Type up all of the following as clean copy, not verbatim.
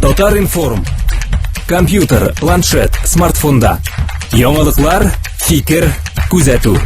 Татар-информ. Компьютер, планшет, смартфонда. Яңалыклар, фикер, күзәтү.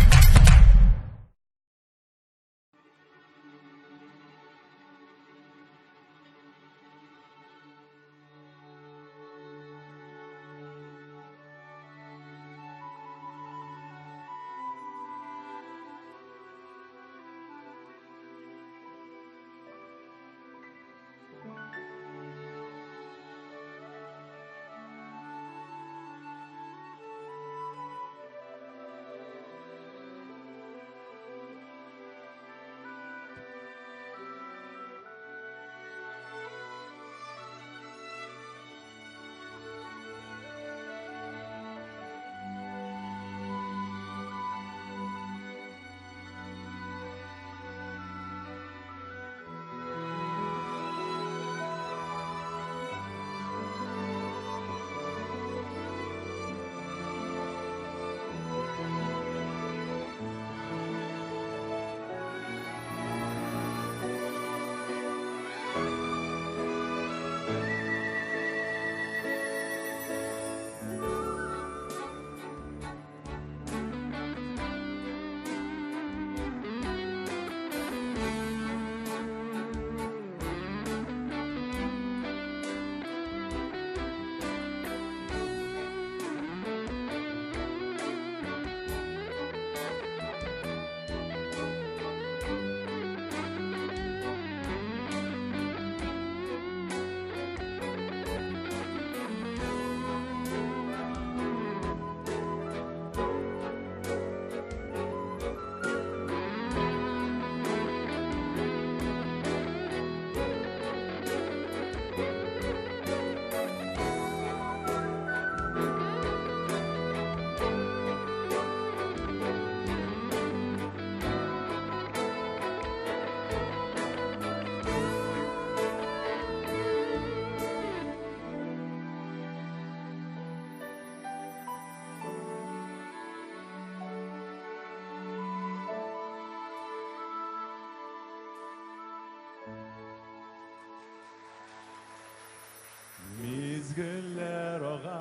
Мизгелләр ага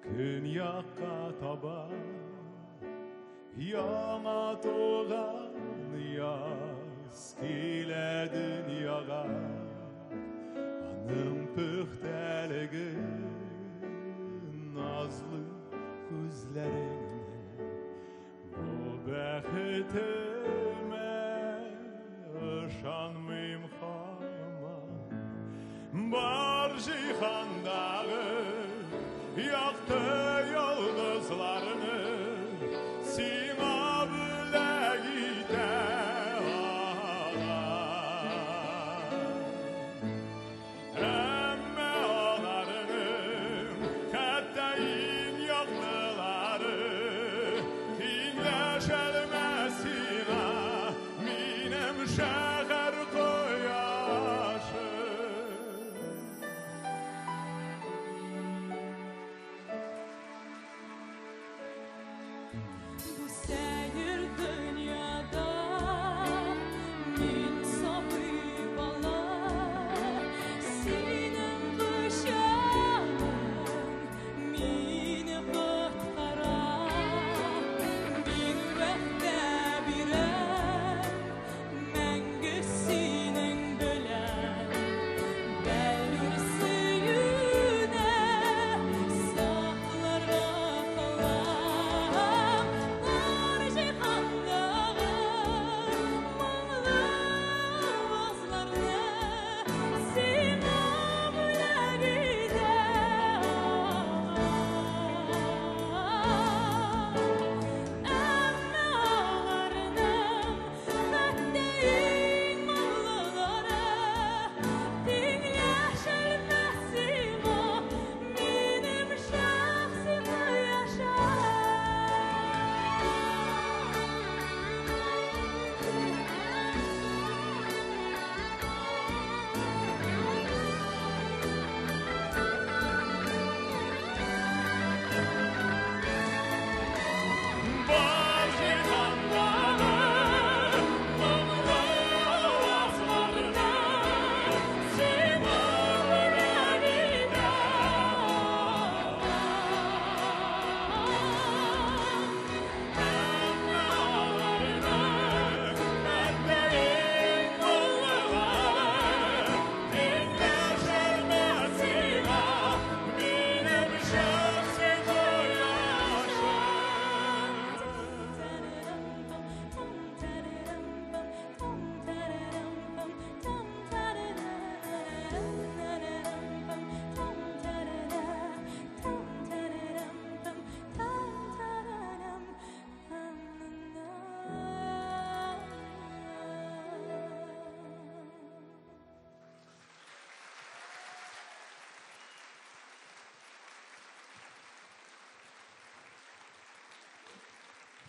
көньякка таба Яңа туган яз килә дөньяга Аның пөхтәлеге назлы күзләреңне Бу бәхетемә ышанмыйм һаман. Бар җиһандагы якты йолдызларны сиңа бүләк итә алам. Әмма аларның хәтта иң яктылары тиңләшәлмәс сиңа минем шәһәр кояшы.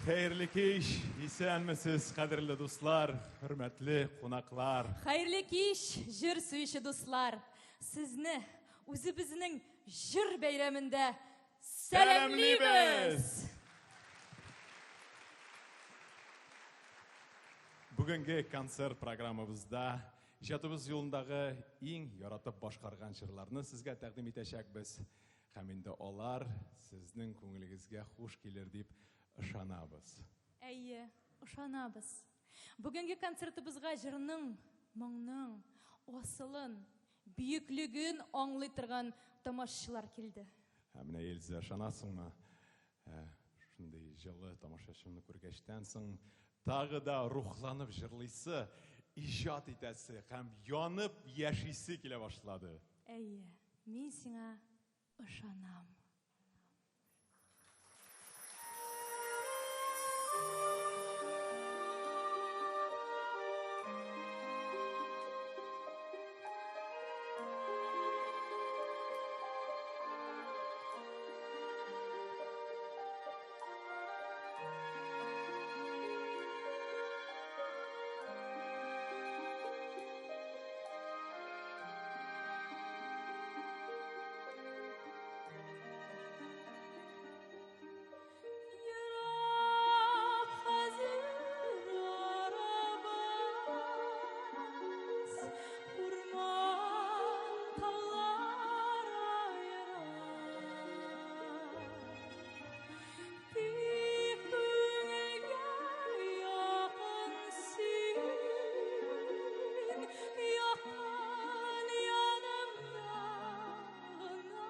Хәерле кич, исәнмесез, кадерле дуслар, хөрмәтле кунаклар. Хәерле кич, җыр сөюче дуслар. Сезне үзебезнең җыр бәйрәмендә сәламлибез! Бүгенге концерт программабызда иҗатыбыз юлындагы иң яратып башкарган җырларны сезгә тәкъдим итәчәкбез. Һәм инде алар сезнең күңелегезгә хуш килер дип ышанабыз. Әйе, ышанабыз. Бүгенге концертыбызга җырның, моңның асылын, бөеклеген аңлый торган тамашачылар килде. Ә менә Эльза, ышанасыңмы? Шундый җылы тамашачыны күргәчтән соң тагы да рухланып җырлыйсы, иҗат итәсе һәм янып яшисе килә башлады. Әйе, мин сиңа ышанам. Ерак хәзер арабыз, урман, таулар аера. Тик күңелгә якын син, якын янымда гына.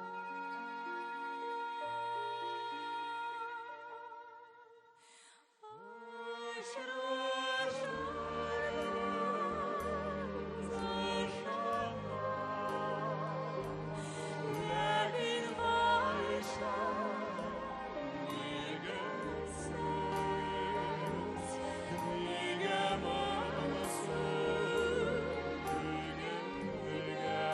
Очрашырбыз, ышанам, ләкин кайчан билгесез. Нигә моңсу күңелгә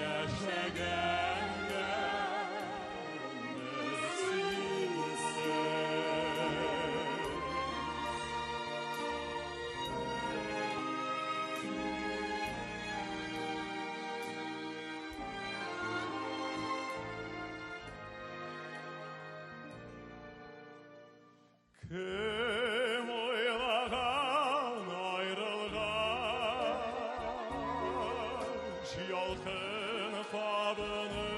яшәгәндә синсез? Кем уйлаган аерылгач ялкын кабыныр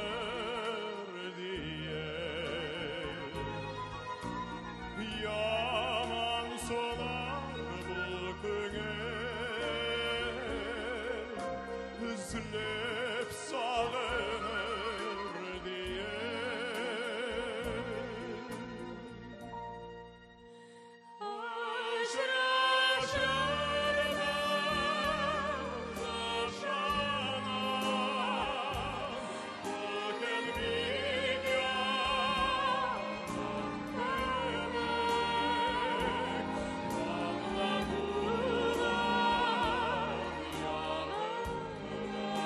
диеп, Яман сулар бу күңел, өзелеп сагыныр диеп. Очрашырбыз, ышанам, бу көн бик якын кебек, Багланудан янымда.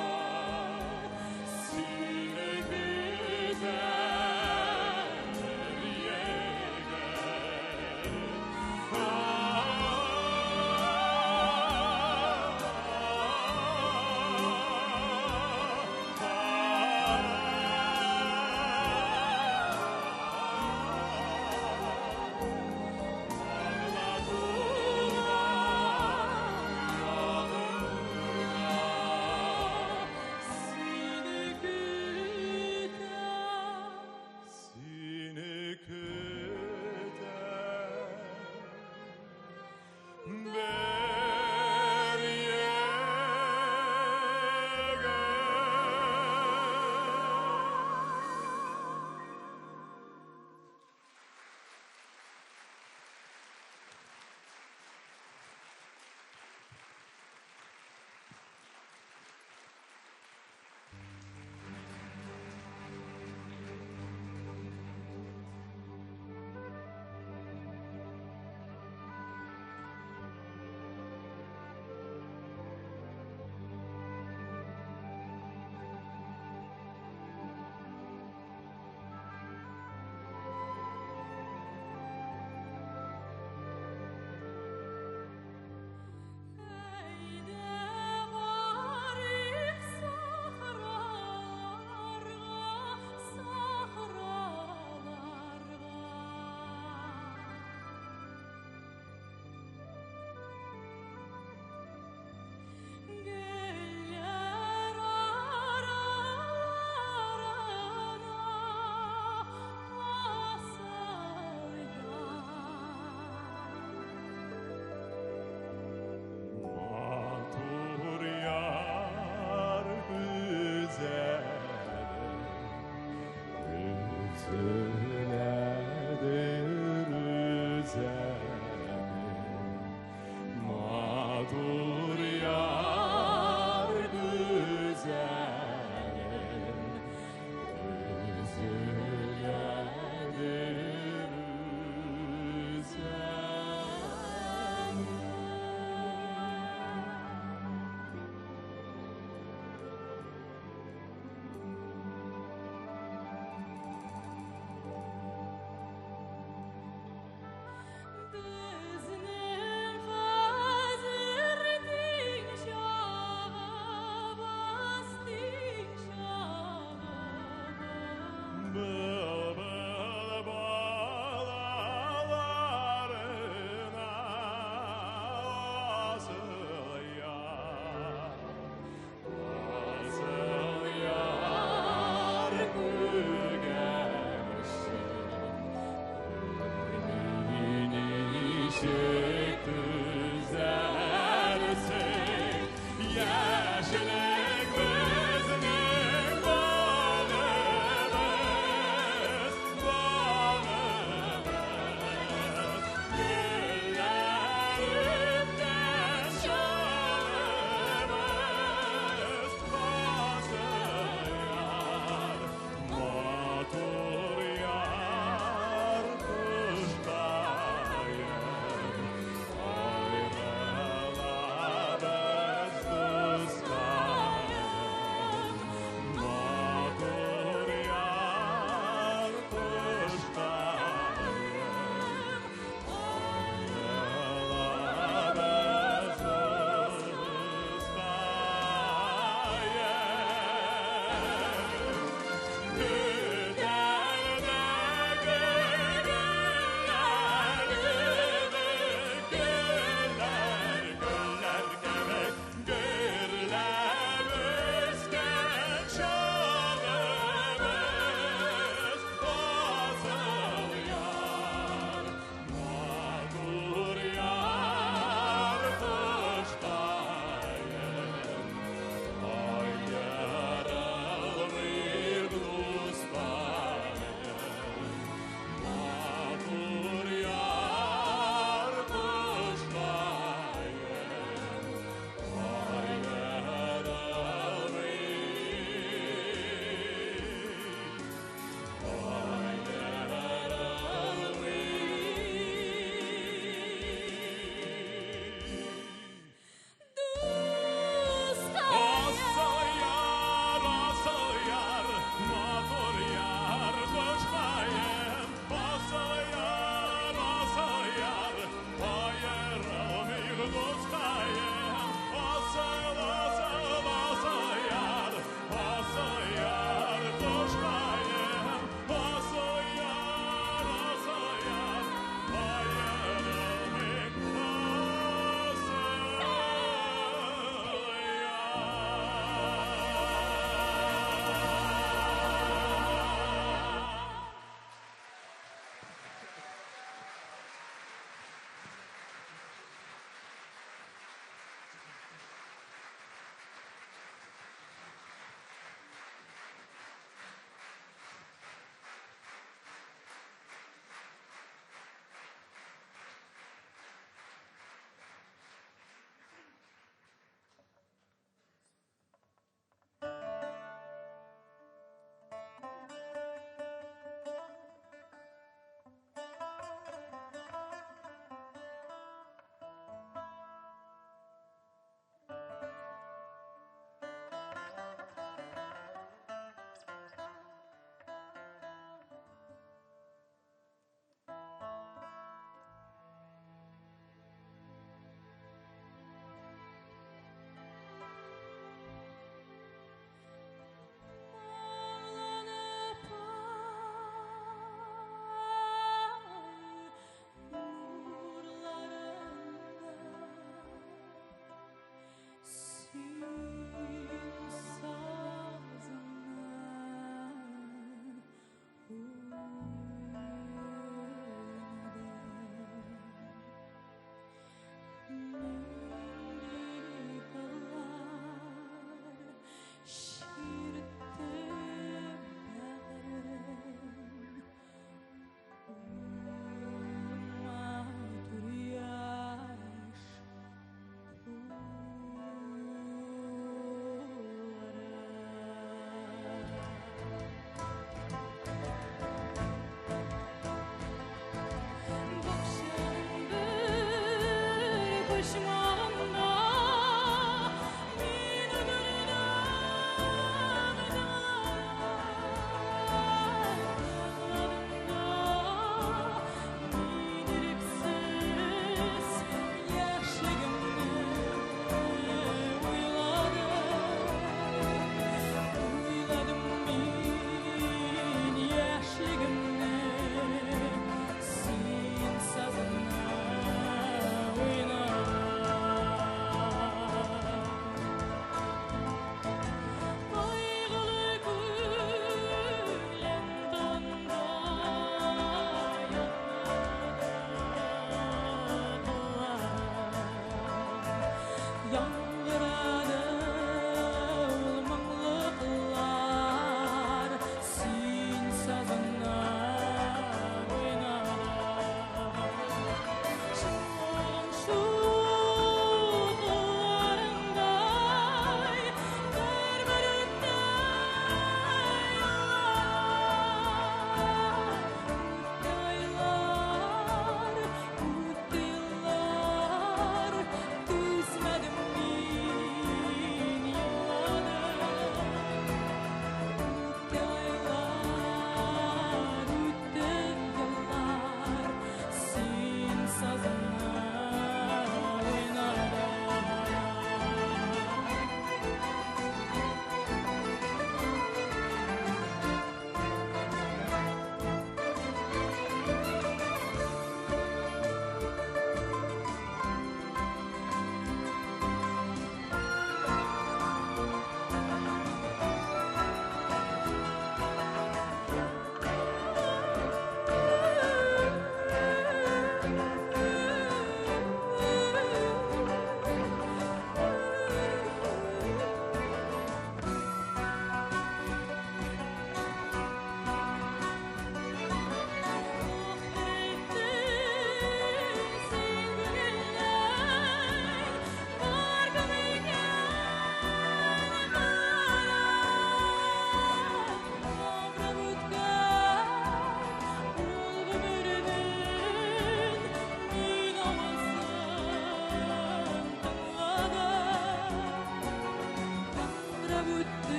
Яңгырап үтте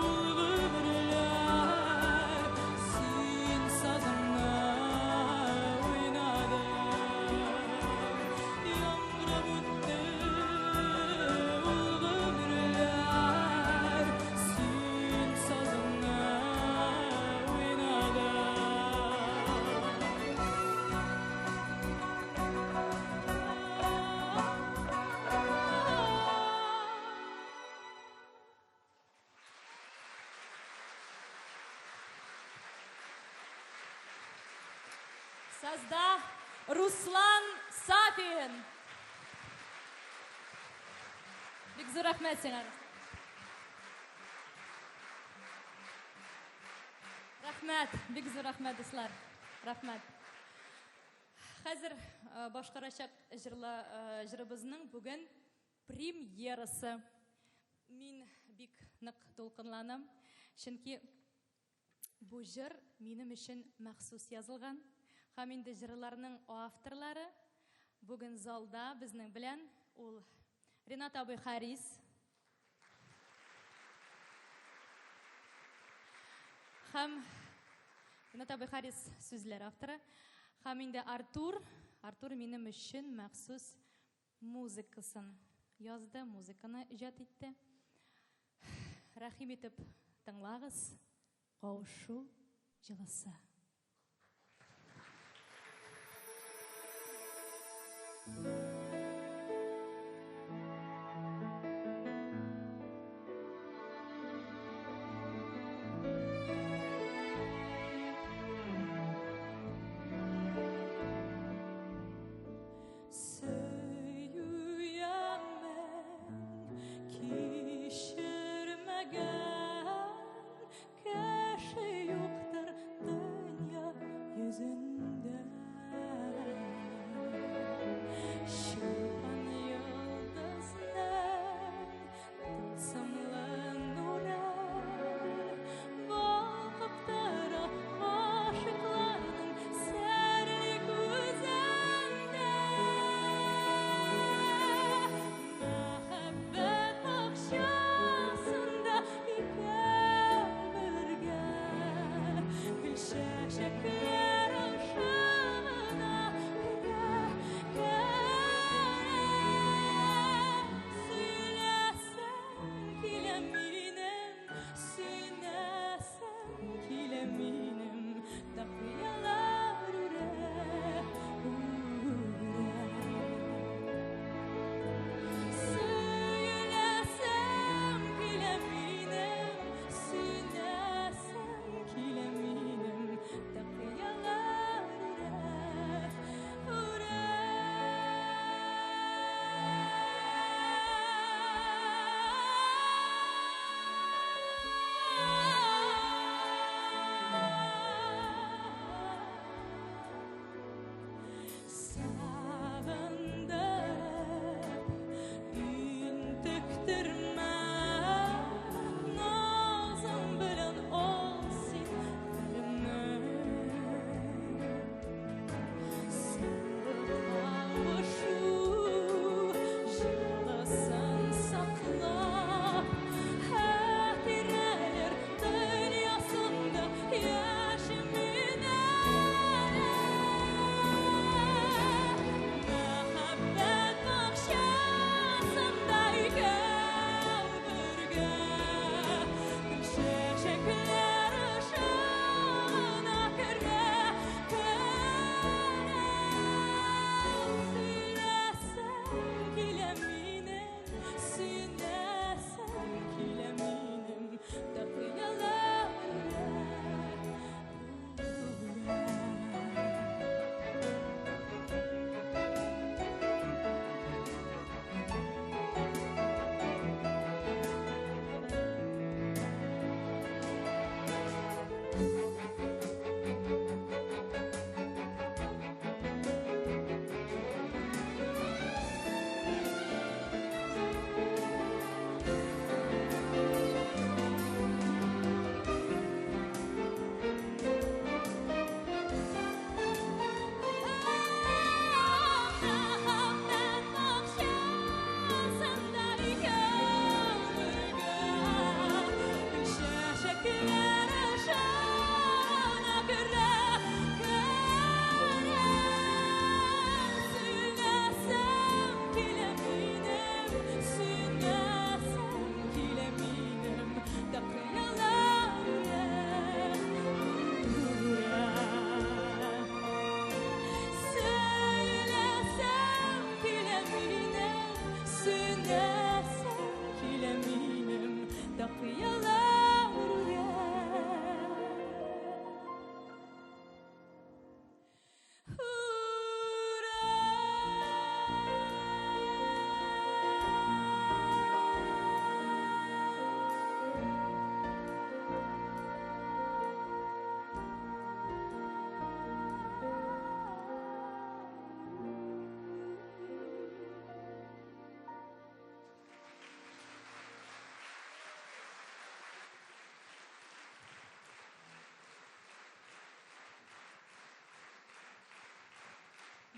ул гомерләр, син сазыңны уйнадың. Яңгырап үтте ул гомерләр, син сазыңны уйнадың. Сазда Руслан Сафин. Бик зур рәхмәт сиңа. Рәхмәт, бик зур рәхмәт, дуслар. Рәхмәт. Хәзер башкарачак җырыбызның бүген премьерасы. Мин бик нык дулкынланам, чөнки бу җыр минем өчен махсус язылган. Һәм инде җырларның авторлары бүген залда безнең белән ул Ринат абый Харис. Һәм Ринат абый Харис сүзләр авторы. Һәм инде Артур, Артур минем өчен махсус музыкасын язды, музыканы иҗат итте. Рәхим итеп тыңлагыз, кавышу җылысы. Сөю ямен кичермәгән кеше юктыр дөньяда.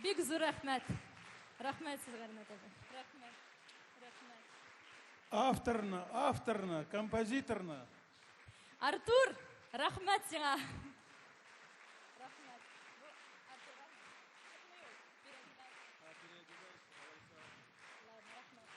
Бик зур рәхмәт. Рәхмәт сезгә, Ринат абый. Рәхмәт. Рәхмәт. Авторны, авторны, композиторны. Артур, рәхмәт сиңа. Рәхмәт. Бу Артурга. Ладно, рәхмәт.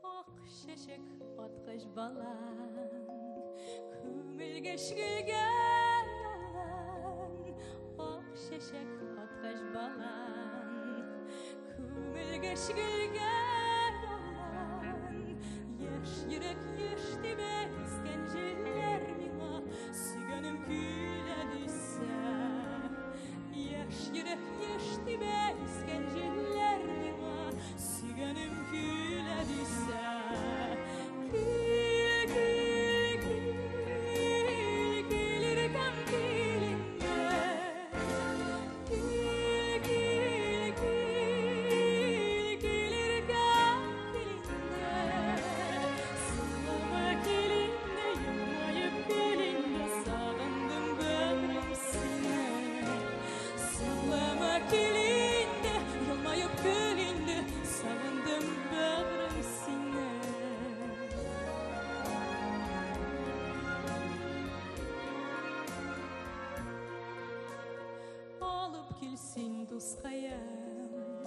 Ак чәчәк аткач балан, Күмелгәч гөлгә ялан. Ак чәчәк аткач балан, Күмелгәч гөлгә ялан. Яшь йөрәк еш тибә, искән җилләр миңа Сөйгәнем килә дисә. Яшь йөрәк еш тибә, искән җилләр миңа Сөйгәнем килә дисә. Кил, кил, кил, кил, иркәм, кил инде. Кил, кил, кил, кил, иркәм, кил инде. Сылама кил инде, елмаеп көл инде, Сагындым бәгърем сине. Сылама кил инде, елмаеп көл инде, Сагындым бәгърем сине. Алып кил син, дускаем,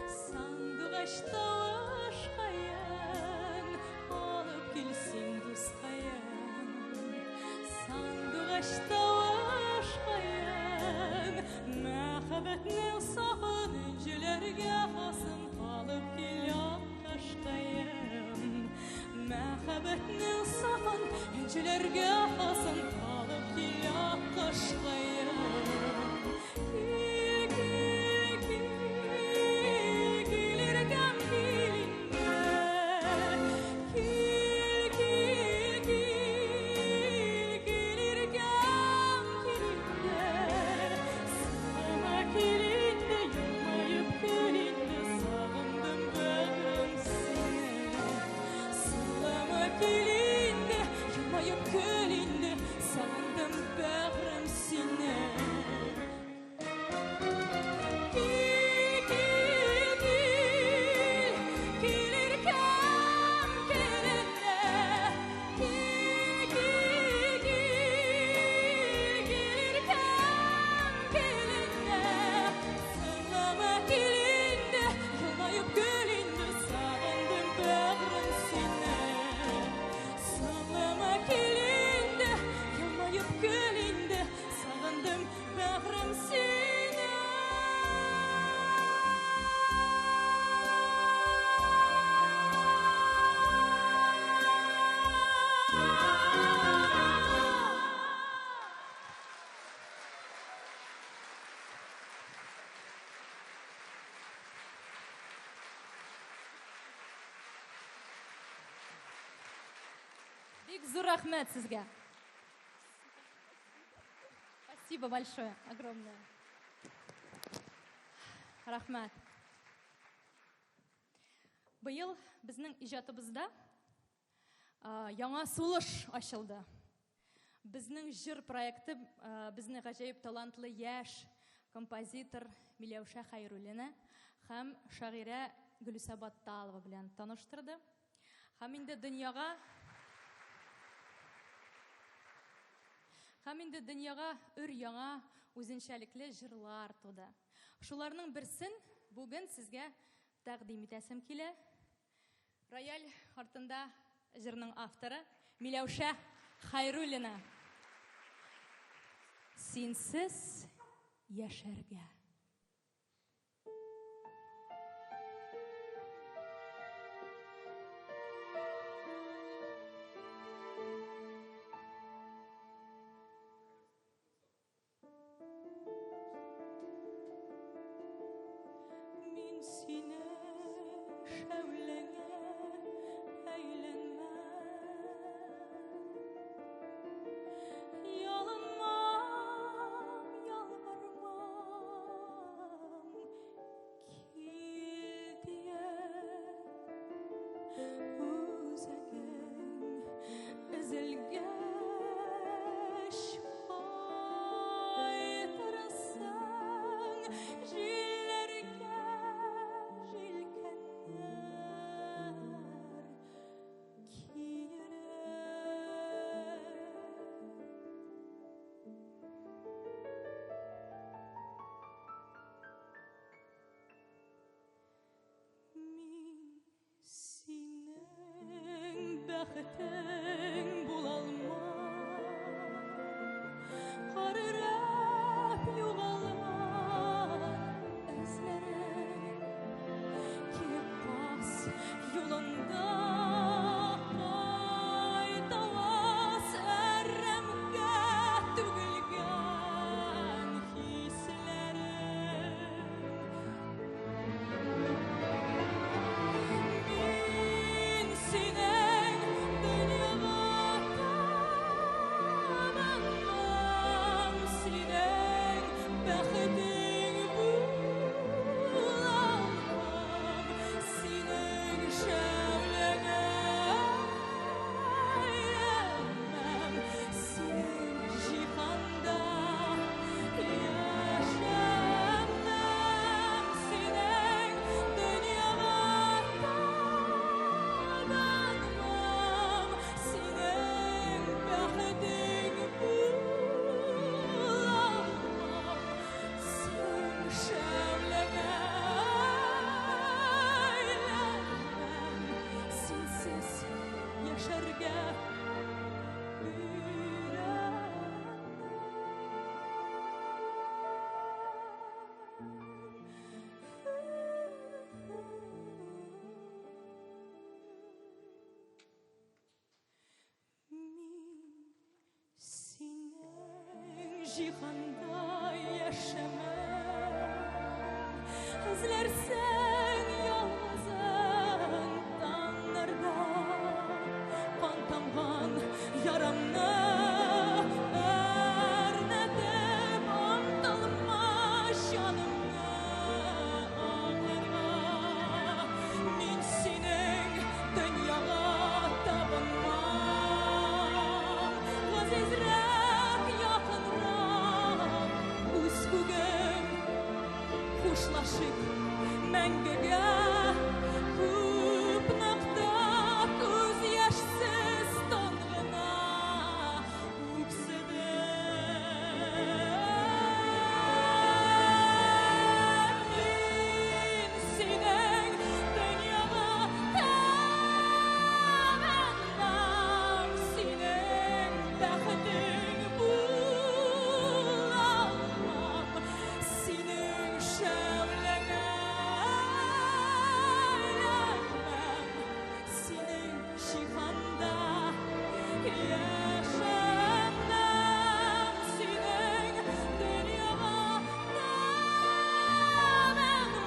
Сандугач тавышкаен. Алып кил син, дускаем, Сандугач тавышкаен. Мәхәббәтнең сафын энҗеләргә хасын Алып кил, аккошкаем. Мәхәббәтнең сафын энҗеләргә хасын Алып кил, аккошкаем. Кил, кил, кил, кил, иркәм, кил инде. Кил, кил, кил, кил, иркәм, кил инде. Сылама кил инде, елмаеп көл инде, Сагындым бәгърем сине. Сылама кил инде, елмаеп көл инде, Сагындым бәгърем сине. Кил, кил, кил, кил, иркәм, кил инде. Кил, кил, кил, кил, иркәм, кил инде. Сылама кил инде, елмаеп көл инде, Сагындым бәгърем сине. Сылама кил инде, елмаеп көл инде, Сагындым бәгърем сине. Бик зур рәхмәт сезгә. Спасибо большое, огромное. Рәхмәт. Быел безнең иҗатыбызда яңа сулыш ачылды. Безнең җыр проекты безне гаҗәеп талантлы яшь композитор Миләүшә Хәйруллина һәм шагыйрә Гөлүсә Батталова белән таныштырды. Һәм инде дөньяга Һәм инде дөньяга өр яңа үзенчәлекле җырлар туды. Шуларның берсен бүген сезгә тәкъдим итәсем килә. Рояль артында җырның авторы Миләүшә Хәйруллина. Синсез яшәргә. Мин сине Киткәч кайтырсың җилләргә җилкәннәр киереп. Мин синең бәхетең булалмам, Карырап югалган эзләрең. Киек каз юлында кайтаваз әрәмгә түгелгән хисләрең. Мин синең дөньяга табынмам, синең бәхетең булалмам, синең шәүләңә әйләнмәм, синең җиһанда яшәмәм, синең дөньяга табынмам, синең бәхетең булалмам, синең шәүләңә әйләнмәм, синсез яшәргә өйрәнәм. Мин синең җиһанда яшәмәм, Эзләрсең ялгызың таңнарда, Кан тамган ярамны әрнетеп омтылма җанымны аңларга. Мин синең дөньяга табынмам, Газизрәк, якынрак үз күгем. Хушлашыйк мәңгегә, күп нокта күз яшьсез тын гына үкседем. Мин синең дөньяга табынмам, синең бәхетең булалмам, синең шәүләңә әйләнмәм, синең җиһанда яшәмәм, синең дөньяга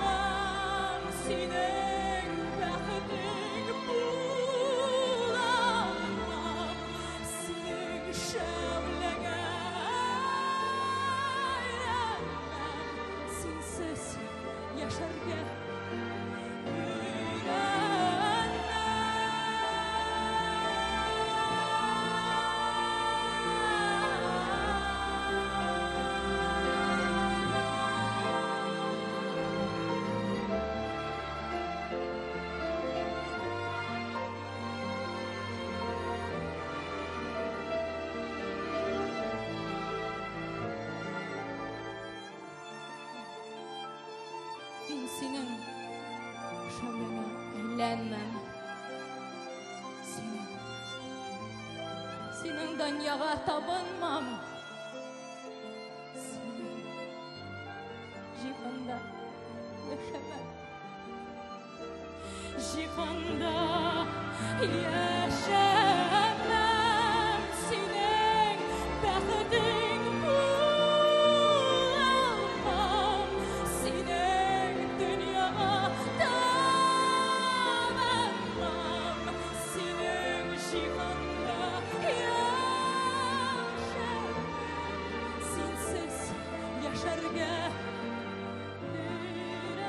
табынмам, синең бәхетең булалмам, синең шәүләңә әйләнмәм, синсез яшәргә өйрәнәм. Мин синең шәүләңә әйләнмәм. Синең дөньяга табынмам. Синең җиһанда яшәмәм. Җиһанда яшәмәм, синең бәхетең булалмам, синең дөньяга табынмам, синең җиһанда яшәмәм, синсез яшәргә өйрәнмәм.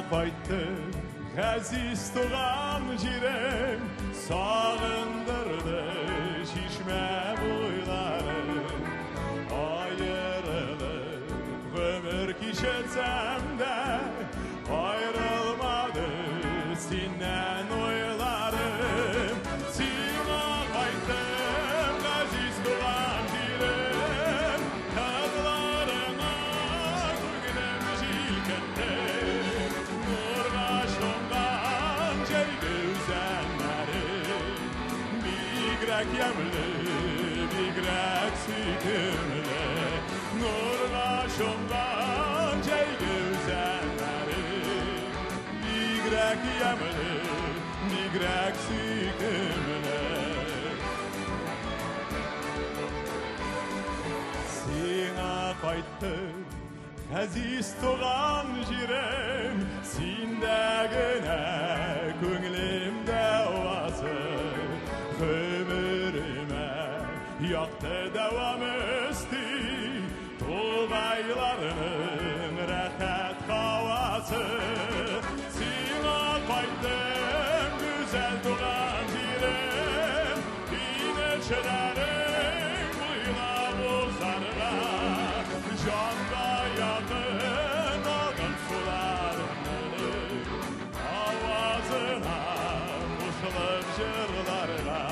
кайттым, газиз туган җирем, сагындырды чишмә буйлары. Аерылып гомер кичерсәм дә, аерылмады синнән уйларым. Сиңа кайттым, газиз туган җирем, кызларыңа күңелем җилкенде. Нурга чумган җәйге үзәннәре, бигрәк ямьле, бигрәк сөйкемле. Нурга чумган җәйге үзәннәре, бигрәк ямьле, бигрәк сөйкемле. Сиңа кайттым, газиз туган җирем, синдә генә күңелем дәвасы. Гомеремә якты дәвам өсти, тугайларның рәхәт һавасы. Сиңа кайттым, гүзәл туган җирем, инешләрең буйлап узарга, җанга якын агын суларының авазына кушылып җырларга.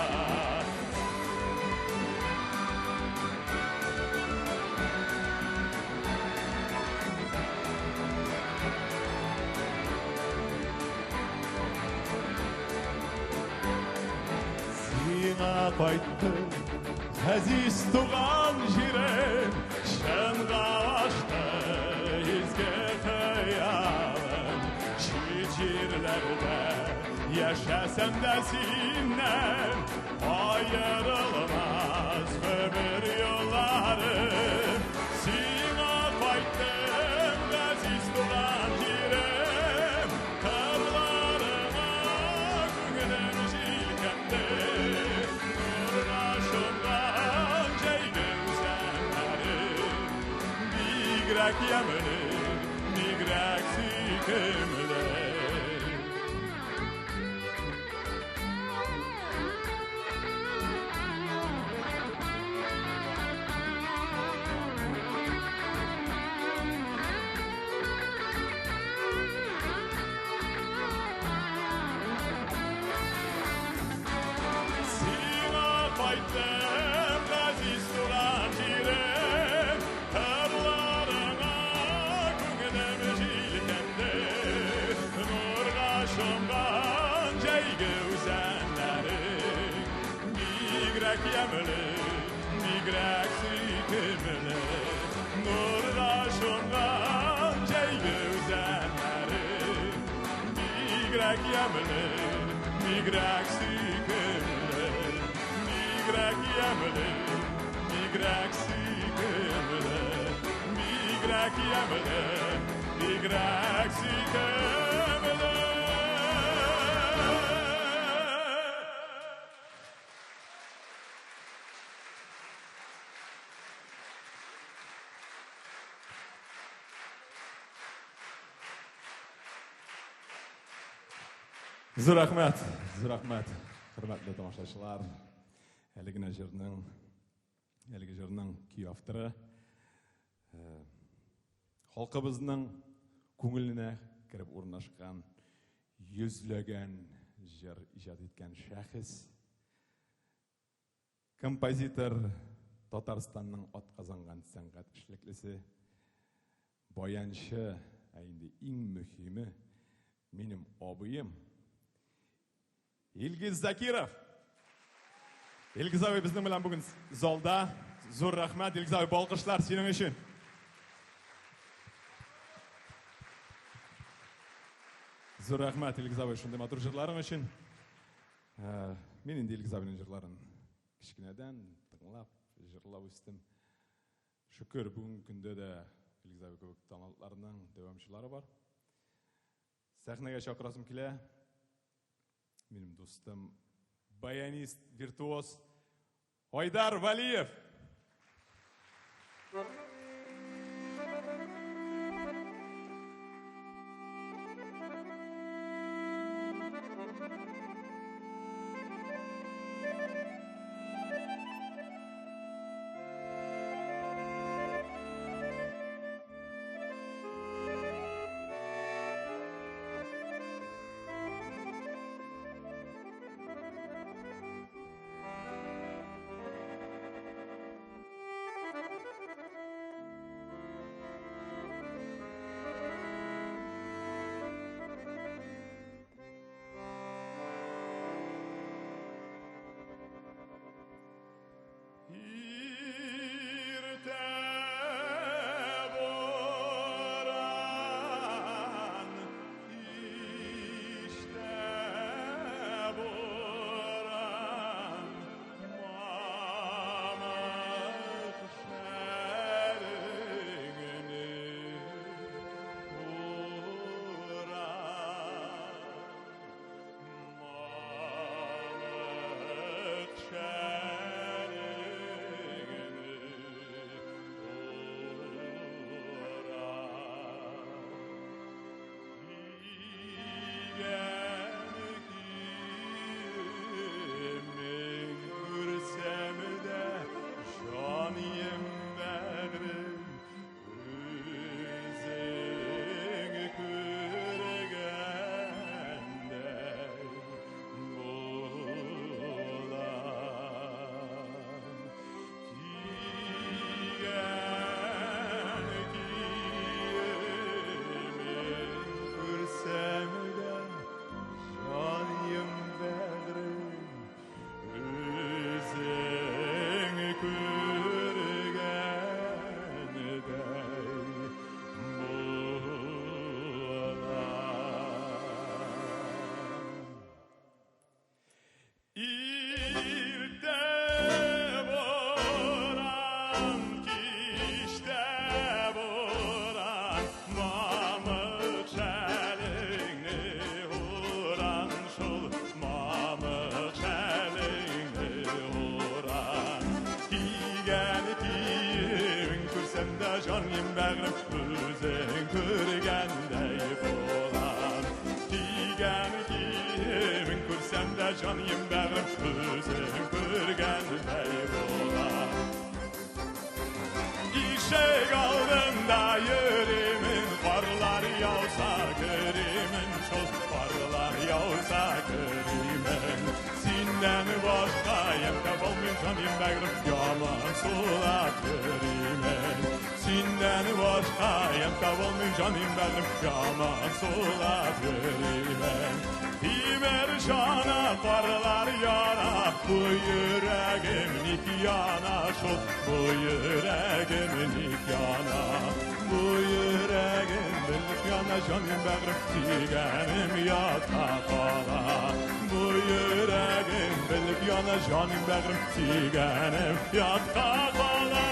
Сиңа кайттым, газиз туган җирем, чынга ашты изге хыялым. Чит җирләрдә яшәсәм дә синнән аерылмас гомер юлларым. Сиңа кайттым, газиз туган җирем, кырларыңа күңелем җилкенде. Нурга чумган җәйге үзәннәре, бигрәк ямьле, бигрәк сөйкемле. Сиңа кайттым, газиз туган җирем, кырларыңа күңелем җилкенде. Нурга чумган җәйге үзәннәрең, бигрәк ямьле, бигрәк сөйкемле. Нурга чумган җәйге үзәннәрең, бигрәк ямьле, бигрәк сөйкемле. Бигрәк ямьле, бигрәк сөйкемле. Бигрәк ямьле, бигрәк сөйкемле. Зур рәхмәт, зур рәхмәт, хөрмәтле тамашачылар. Әлеге генә җырның, әлеге җырның көй авторы халкыбызның күңеленә кереп урнашкан йөзләгән җыр иҗат иткән шәхес, композитор, Татарстанның атказанган сәнгать эшлеклесе, баянчы, ә инде иң мөһиме, минем абыем Илгиз Закиров. Илгиз абый безнең белән бүген залда. Зур рәхмәт, Илгиз абый, балкышлар синең өчен. Зур рәхмәт, Илгиз абый, шундый матур җырларың өчен. Мин инде Илгиз абыйның җырларын кечкенәдән тыңлап, җырлап үстем. Шөкер, бүгенге көндә дә Илгиз абый кебек талантларның дәвамчылары бар. Сәхнәгә чакырасым килә. Минем дустым, баянист, виртуоз Айдар Валиев. дә җаным бәгърем үзең күргәндәй булам. Кигән киемең күрсәм дә җаным бәгърем үзең күргәндәй булам. Ишек алдында йөримен, карлар яуса керимен, шул карлар яуса керимен. Синнән башка ямь табалмыйм, җаным бәгърем, яман сулап йөримен. Синнән башка ямь табалмыйм, җаным бәгърем, яман сулап йөримен. Тимер чана карлар яра, бу йөрәгем ник яна шул, бу йөрәгем ник яна. Бу йөрәгем белеп яна, җаным бәгърем, сөйгәнем ятка кала. Бу йөрәгем белеп яна, җаным бәгърем, сөйгәнем ятка кала.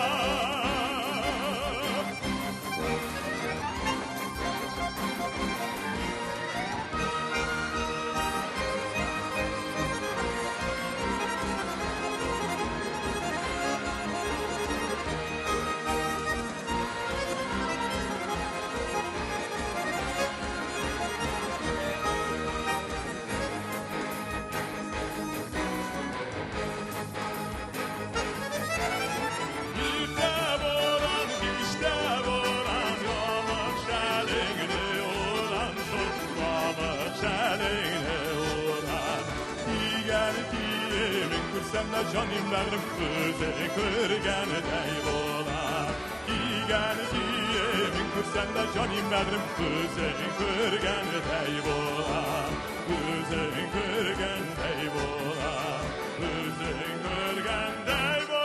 Иртә буран, кичтә буран, ямык шәлеңне уран, шул мамык шәлеңне уран. Кигән киемең күрсәм дә җаным бәгърем үзең күргәндәй булам. Кигән киемең күрсәм дә җаным бәгърем үзең күргәндәй булам. Үзең күргәндәй булам. Үзең күргәндәй булам.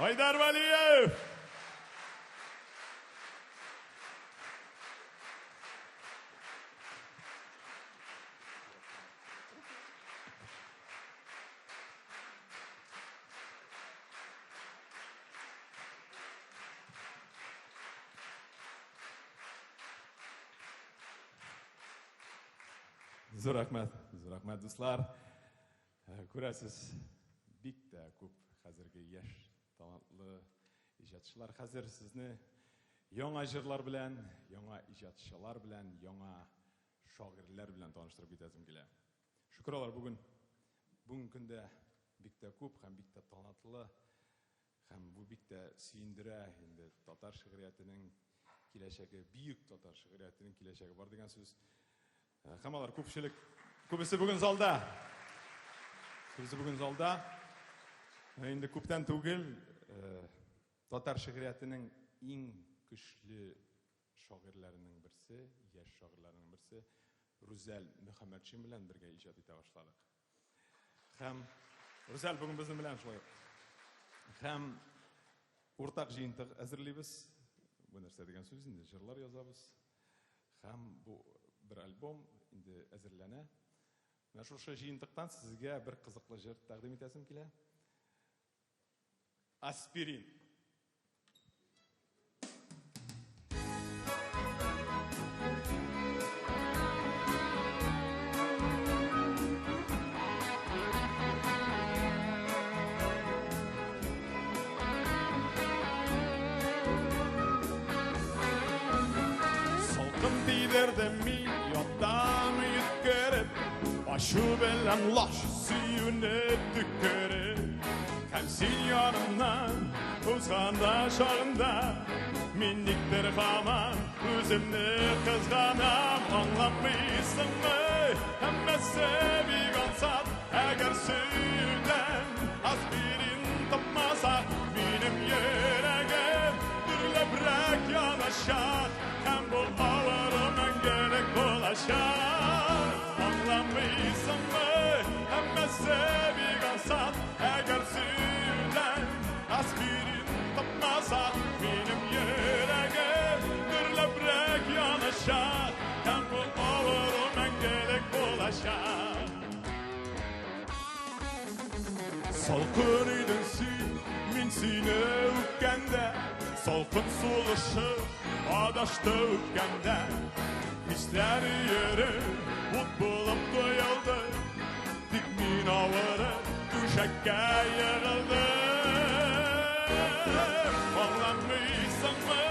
Айдар Валиев! Зур рәхмәт, зур рәхмәт, дуслар. Күрәсез, бик тә күп хәзерге яшь талантлы иҗатчылар. Хәзер сезне яңа җырлар белән, яңа иҗатчылар белән, яңа шагыйрьләр белән таныштырып китәсем килә. Шөкер, алар бүгенге көндә бик тә күп һәм бик тә талантлы, һәм бу бик тә сөендерә. Инде татар шигъриятенең киләчәге, бөек татар шигъриятенең киләчәге бар дигән сүз. Һәм алар күпчелек, күбесе бүген залда. Күбесе бүген залда. Инде күптән түгел татар шигъриятенең иң көчле шагыйрьләренең берсе, яшь шагыйрьләренең берсе Рүзәл Мөхәммәтшин белән бергә иҗат итә башладык. Һәм Рүзәл бүген безнең белән шулай. Һәм уртак җыентык әзерлибез. Бу нәрсә дигән сүз инде, җырлар язабыз. Һәм бу бер альбом инде әзерләнә. Менә шушы җыентыктан сезгә бер кызыклы җыр тәкъдим итәсем килә. Аспирин. Салкын тидерде мин ятам йөткереп, ачу белән лаш сөюне төкереп. Һәм син янымнан узганда чагында мин никтер һаман үземне кызганам. Аңламыйсыңмы, һәммәсе бик ансат, әгәр сөюдән аспирин тапмасак, минем йөрәгем дөрләбрәк яначак, һәм бу авыру мәңгелек булачак. Аңламыйсыңмы, һәммәсе бик ансат, әгәр сөюдән аспирин тапмасак, минем йөрәгем дөрләбрәк яначак, һәм бу авыру мәңгелек булачак. Салкын идең син, мин сине үпкәндә, салкын сулышы адашты үпкәндә. Хисләр өере ут булып тоелды. Йөрәккә егылдым. Аңламыйсыңмы,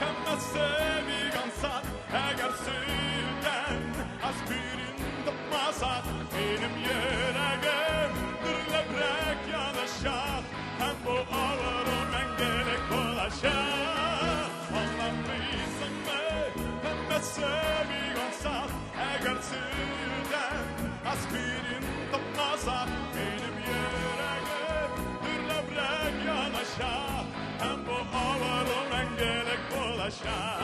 һәммәсе бик ансат. Әгәр сөюдән аспирин тапмасак, минем йөрәгем дөрләбрәк яначак, һәм бу авыру мәңгелек булачак. Аңламыйсыңмы, һәммәсе бик ансат. Әгәр сөюдән аспирин тапмасак, минем йөрәгем дөрләбрәк яначак, һәм бу авыру мәңгелек булачак.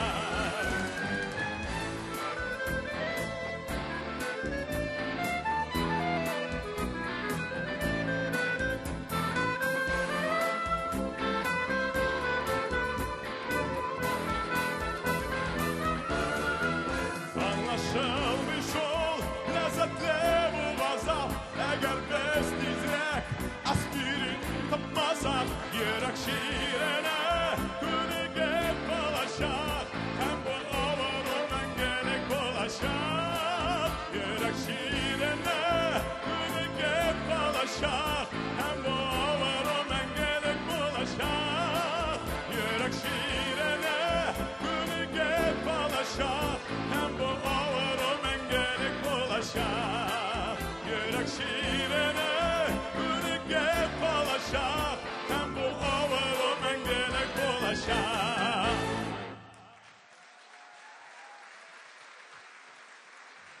Аңлашылмый шул ләззәтле бу газап. Әгәр без тизрәк аспирин тапмасак, йөрәк чиренә күнегеп калачак, һәм бу авыру мәңгелек булачак. Йөрәк чиренә күнегеп калачак, һәм бу авыру мәңгелек булачак. Йөрәк чиренә күнегеп калачак, һәм бу авыру мәңгелек булачак. Йөрәк чиренә күнегеп калачак, һәм бу авыру мәңгелек булачак.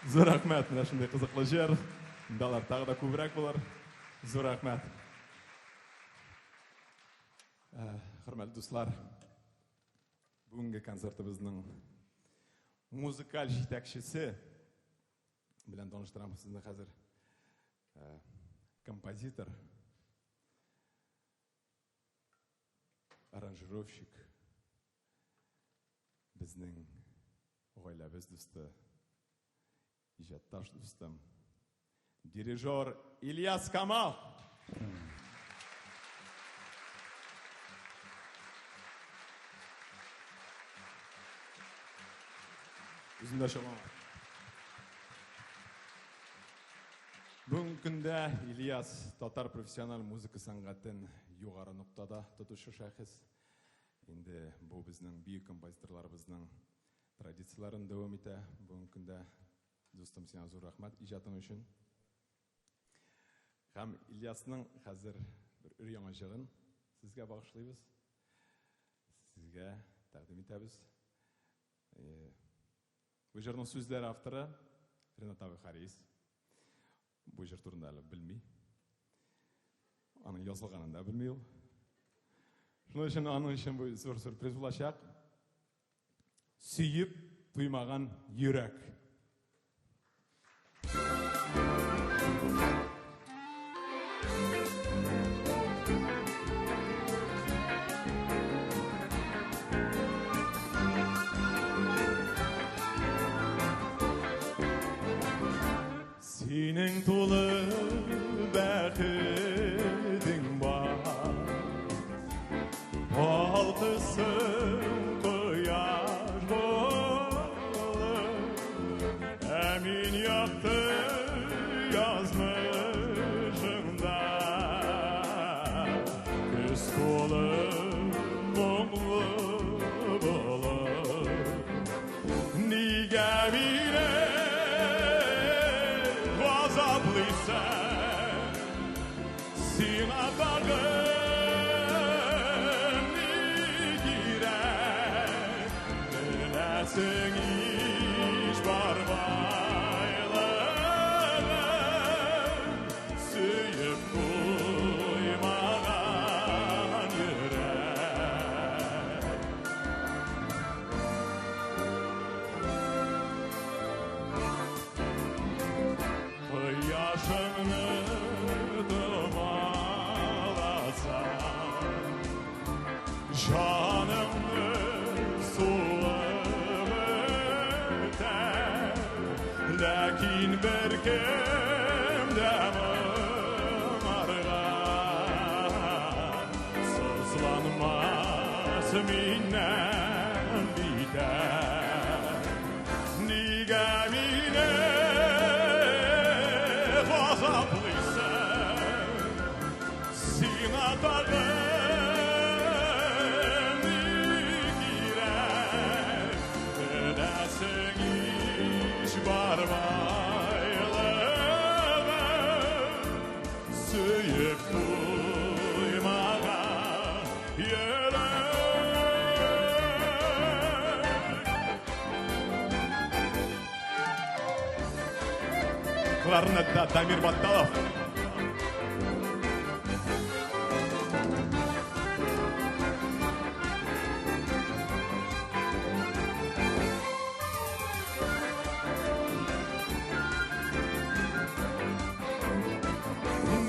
Зур рәхмәт, менә шундый кызыклы җыр. Инде алар тагы да күбрәк булыр. Зур рәхмәт. Хөрмәтле дуслар, бүгенге концертыбызның музыкаль җитәкчесе белән таныштырам сезне хәзер. Композитор, аранжировщик, безнең гаиләбез дусты, иҗатташ дустым, дирижер Ильяс Камал. Үзем дә чабам. Бүгенге көндә Ильяс татар профессиональ музыка сәнгатен югары ноктада тотучы шәхес. Инде бу безнең бөек композиторларыбызның традицияләрен дәвам итә. Бүгенге көндә, дустым, сиңа зур рәхмәт иҗатың өчен. Һәм Ильясның хәзер бер өр-яңа җырын сезгә багышлыйбыз. Сезгә тәкъдим итәбез. Бу җырның сүзләре авторы Ренат абый Харис. Бу җыр турында әле белми. Аның язылганын да белми ул. Шуның өчен аның өчен бу зур сюрприз булачак. Сөеп туймаган йөрәк. Синең тулы бәхетең бар, Балкысын кояш булып, Ә мин якты язмышыңда. Көз тулы моңлы булып, Нигә мине газаплыйсың? Сиңа тагын ни кирәк? Беләсең ич бар байлыгым, сөеп туймаган йөрәк. Кояшыңны томаласаң, Җанымны суып үтәр, Ләкин беркем дә моңарга Сызланмас миннән битәр. Нигә мине газаплыйсың? Сиңа тагын ни кирәк? Беләсең ич бар байлыгым, сөеп туймаган йөрәк. Кларнетта Дамир Батталов.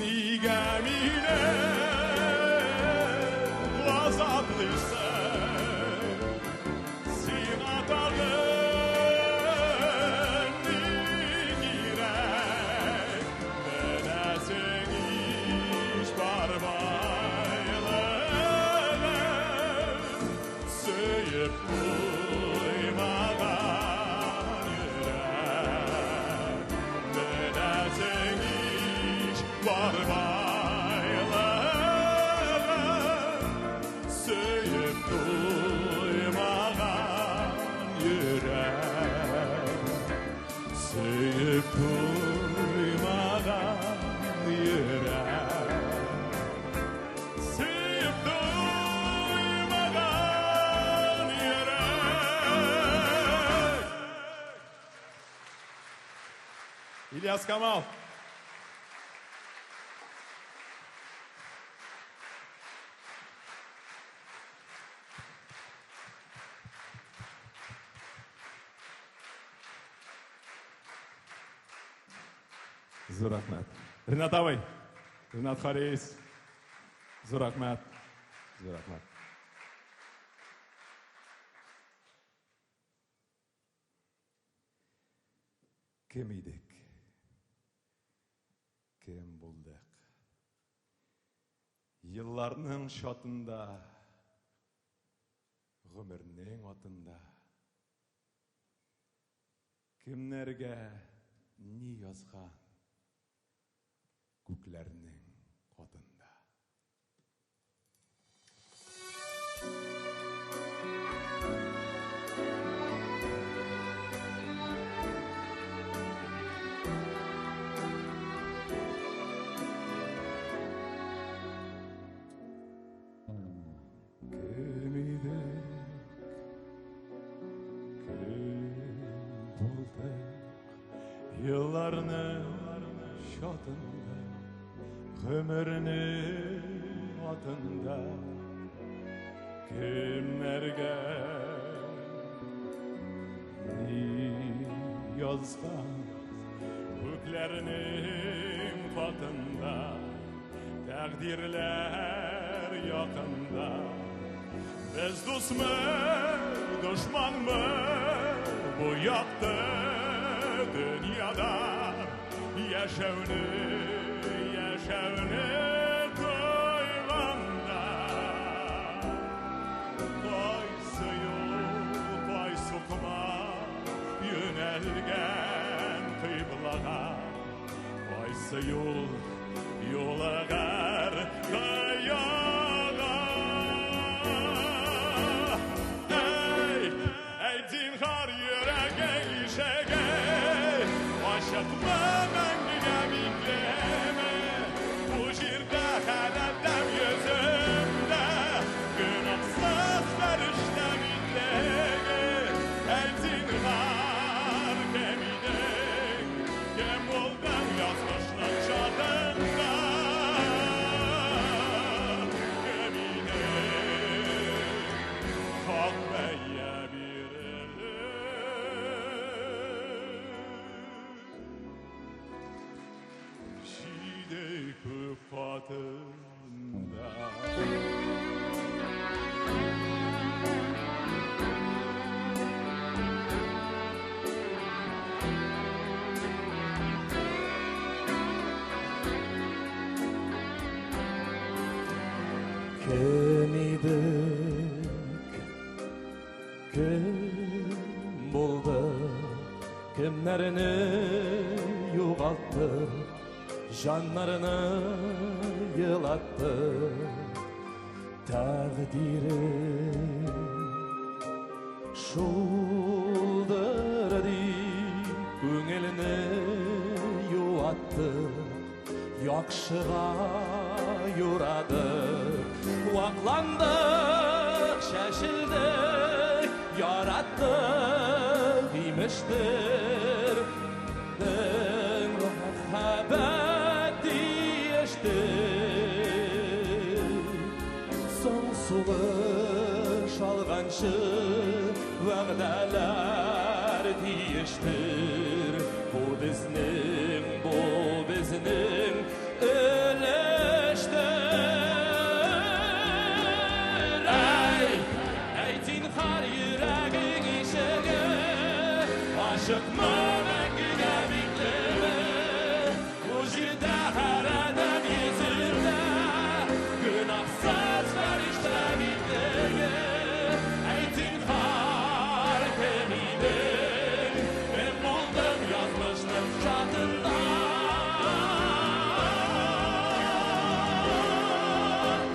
Нигә мине газаплыйсың? Сиңа тагын ни кирәк? Беләсең ич бар байлыгым, сөеп туймаган йөрәк. Беләсең ич бар байлыгым, сөеп туймаган йөрәк. Сөеп туймаган йөрәк. Сөеп туймаган йөрәк. Ильяс Камал. Зур рәхмәт. Ринат абый, Ринат Харис. Зур рәхмәт. Зур рәхмәт. Кем идек? Кем булдык? Елларның чатында, гомернең атында. Кемнәргә ни язган күкләрнең катында. Кем идек, кем булдык, елларның чатында, гомернең атында, кемнәргә ни язган күкләрнең катында, тәкъдирләр якында. Без дусмы, дошманмы бу якты дөньяда? Яшәүне, яшәүне тойганда. Кайсы юл, кайсы сукмак юнәлгән кыйблага? Кайсы юл юлыгар кыяга? Әйт, әйт, зинһар, йөрәгең ишеге ачыкмы, мәңгегә биклеме? Бу җирдә халәттәм йөземдә гөнаһсыз фәрештә битлеге. Әйт, зинһар, кем идең, кем булдың язмышның чатында? Кем идең, хак бәя бирерлек? Җиде күк катында. Кем идек, кем булдык, кемнәрне югалттык, Җаннарны елаттык. Тәкъдире шулдыр дип күңелне юаттык, яхшыга юрадык. Вакландык, чәчелдек, яраттык, имештер. Мәхәббәт диештек. Соң сулыш алганчы вәгъдәләр тиештер. Бу безнең, бу безнең өлештер. Әй, әй, зинһар йөрәгең ишеге ачыкмы, мәңгегә биклеме? Бу җирдә һәр адәм йөзендә гөнаһсыз фәрештә битлеге. Әй, зинһар, кем идең, кем булдың язмышның чатында?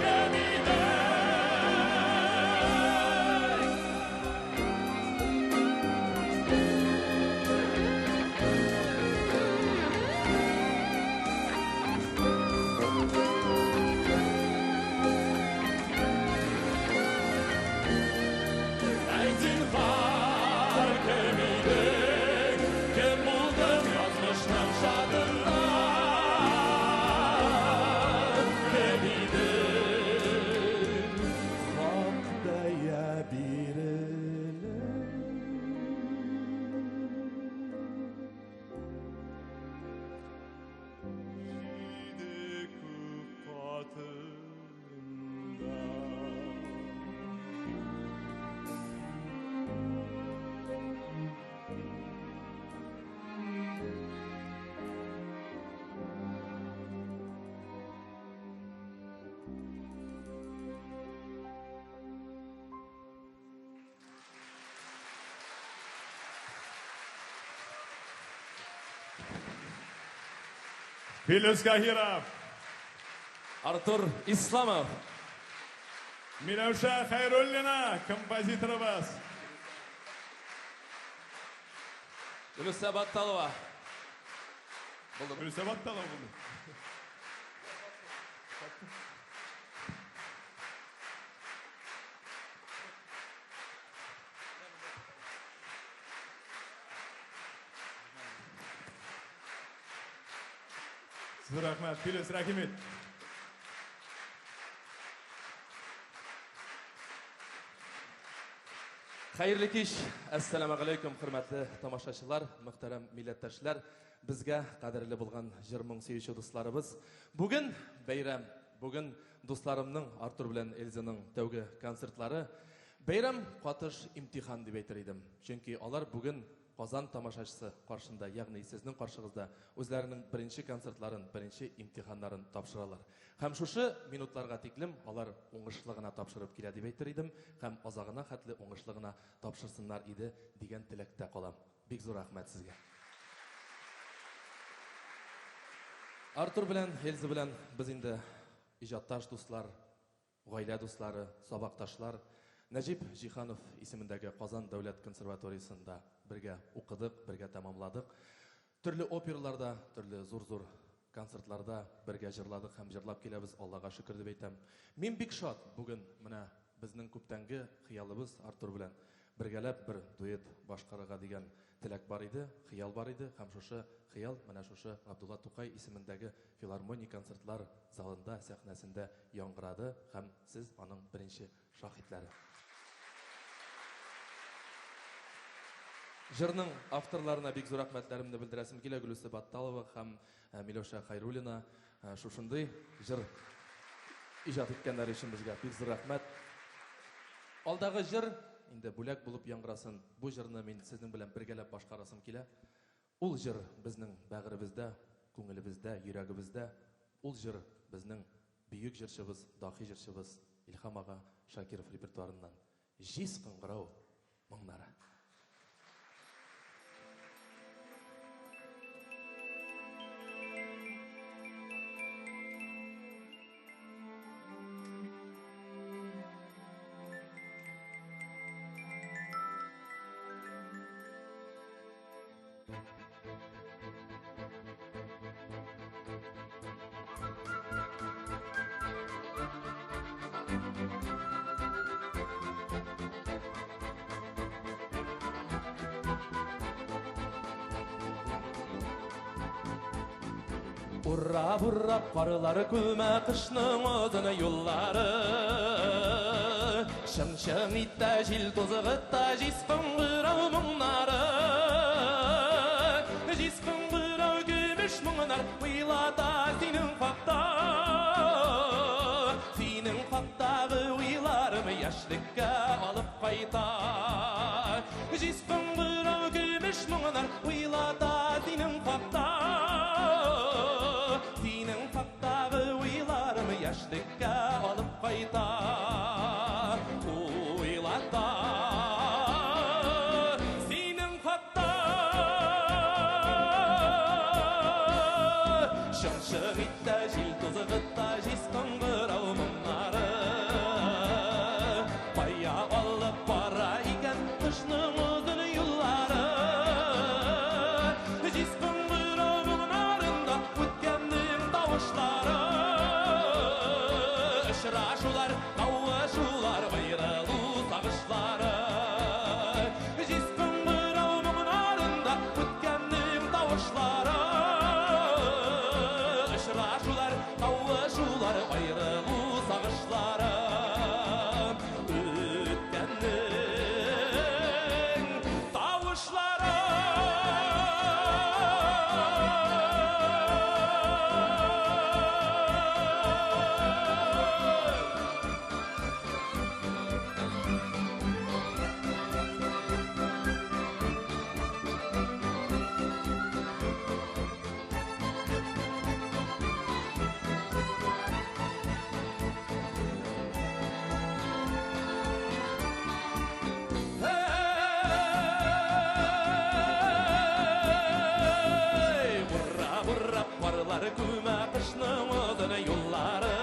Кем идең? Әй, зинһар, кем идең, кем булдың язмышның чатында? Кем идең? Хак бәя бирелер. Җиде күк катында. Филүс Каһиров, Артур Исламов, Миләүшә Хәйруллина, композиторыбыз. Гөлүсә Батталова. Булды. Гөлүсә Батталова булды. Зур рәхмәт, Филүс, рәхим ит. Хәерле кич. Әссәламу алейкум, хөрмәтле тамашачылар, мөхтәрәм милләттәшләр, безгә кадерле булган җыр-моң сөюче дусларыбыз. Бүген бәйрәм. Бүген дусларымның Артур белән Эльзаның тәүге концертлары. Бәйрәм катыш имтихан дип әйтер идем. Чөнки алар бүген Казан тамашачысы каршында, ягъни сезнең каршыгызда үзләренең беренче концертларын, беренче имтиханнарын тапшыралар. Һәм шушы минутларга тиклем алар уңышлы гына тапшырып килә дип әйтер идем, һәм азагына хәтле уңышлы гына тапшырсыннар иде дигән теләктә калам. Бик зур рәхмәт сезгә. Артур белән Эльза белән без инде иҗатташ дуслар, гаилә дуслары, сабакташлар. Нәҗип Җиһанов исемендәге Казан дәүләт консерваториясендә бергә укыдык, бергә тәмамладык. Төрле операларда, төрле зур-зур концертларда бергә җырладык һәм җырлап киләбез, Аллага шөкер дип әйтәм. Мин бик шат, бүген менә безнең күптәнге хыялыбыз Артур белән бергәләп бер дуэт башкарырга дигән теләк бар иде, хыял бар иде, һәм шушы хыял менә шушы Габдулла Тукай исемендәге филармония концертлар залында, сәхнәсендә яңгырады, һәм сез аның беренче шаһитләре. Җырның авторларына бик зур рәхмәтләремне белдерәсем килә, Гөлүсә Батталова һәм Миләүшә Хәйруллина шушындый җыр иҗат иткәннәре өчен безгә бик зур рәхмәт. Алдагы җыр инде бүләк булып яңгырасын. Бу җырны мин сезнең белән бергәләп башкарасым килә. Ул җыр безнең бәгыребездә, күңелебездә, йөрәгебездә. Ул җыр безнең бөек җырчыбыз, дахи җырчыбыз Илһам ага Шакиров репертуарыннан. Җиз кыңгырау моңнары. Урап-урап карлар күмә кышның озын юллары. Чың-чың итә җил тузгыта җиз кыңгырау моңнары. Җиз кыңгырау көмеш моңнар уйлата синең хакта. Синең хактагы уйларым яшьлеккә алып кайта. Җиз кыңгырау көмеш моңнар уйлата синең хакта. Синең хактагы уйларым яшьлеккә алып кайта. Уйлата синең хакта. Чың-чың итә җил тузгыта җиз кыңгырау моңнары. Кая алып бара икән кышның озын юллары. Җиз кыңгырау моңнарында үткәннең тавышлары. Очрашулар, кавышулар, аерылу сагышлары. Җиз кыңгырау моңнарында үткәннең тавышлары. Очрашулар, кавышулар, аерылу сагышлары. Үткәннең тавышлары. Эй, Урап-урап карлар күмә кышның озын юллары.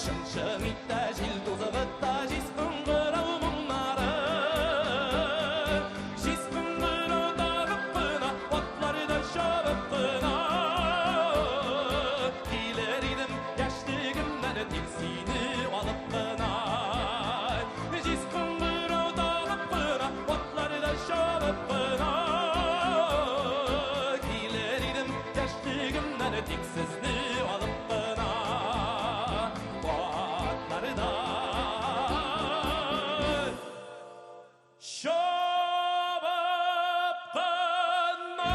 Чың-чың итә җил тузгыта җиз кыңгырау моңнары. Җиз кыңгырау тагып кына, атларда чабып кына. Килер идем яшьлегемнән тик сине алып кына. Җиз кыңгырау тагып кына, атларда чабып кына. Килер идем яшьлегемнән тик сезне алып кына. Атларда чабып кына.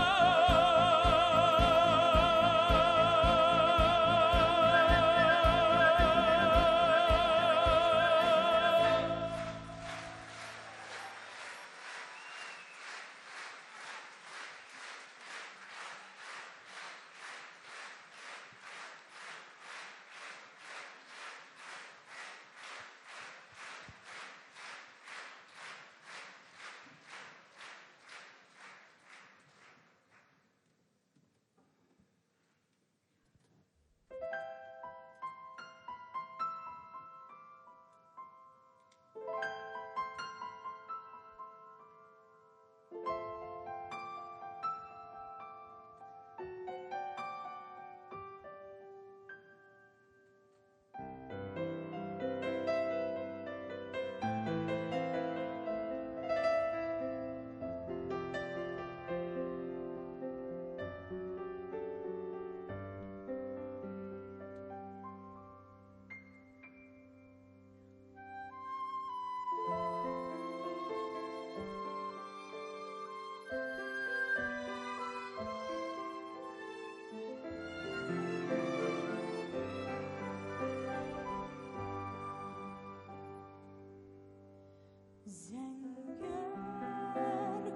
Зәңгәр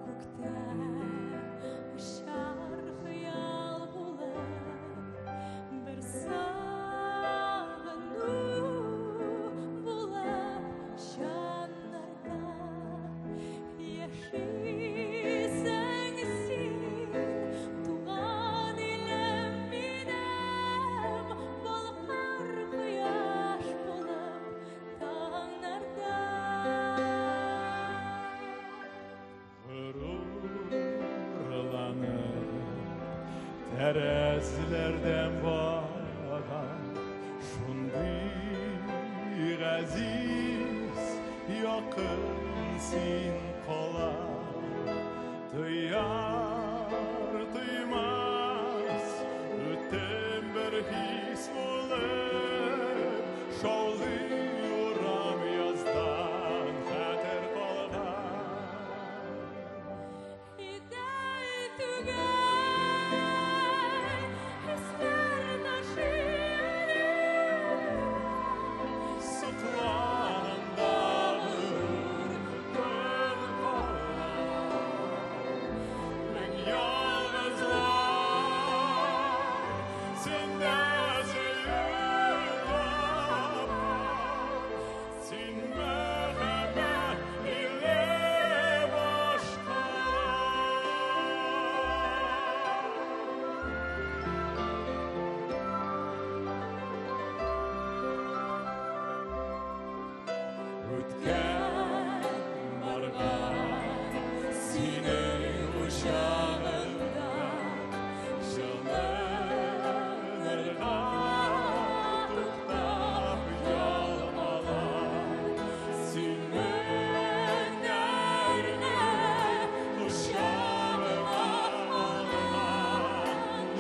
күктә очар хыял булып, бер сагыну булып җаннарда яшисең син, туган илем минем, балкар кояш булып таңнарда. Горурланып тәрәзләрдән багам, шундый газиз якын син кала. Тояр, тоймас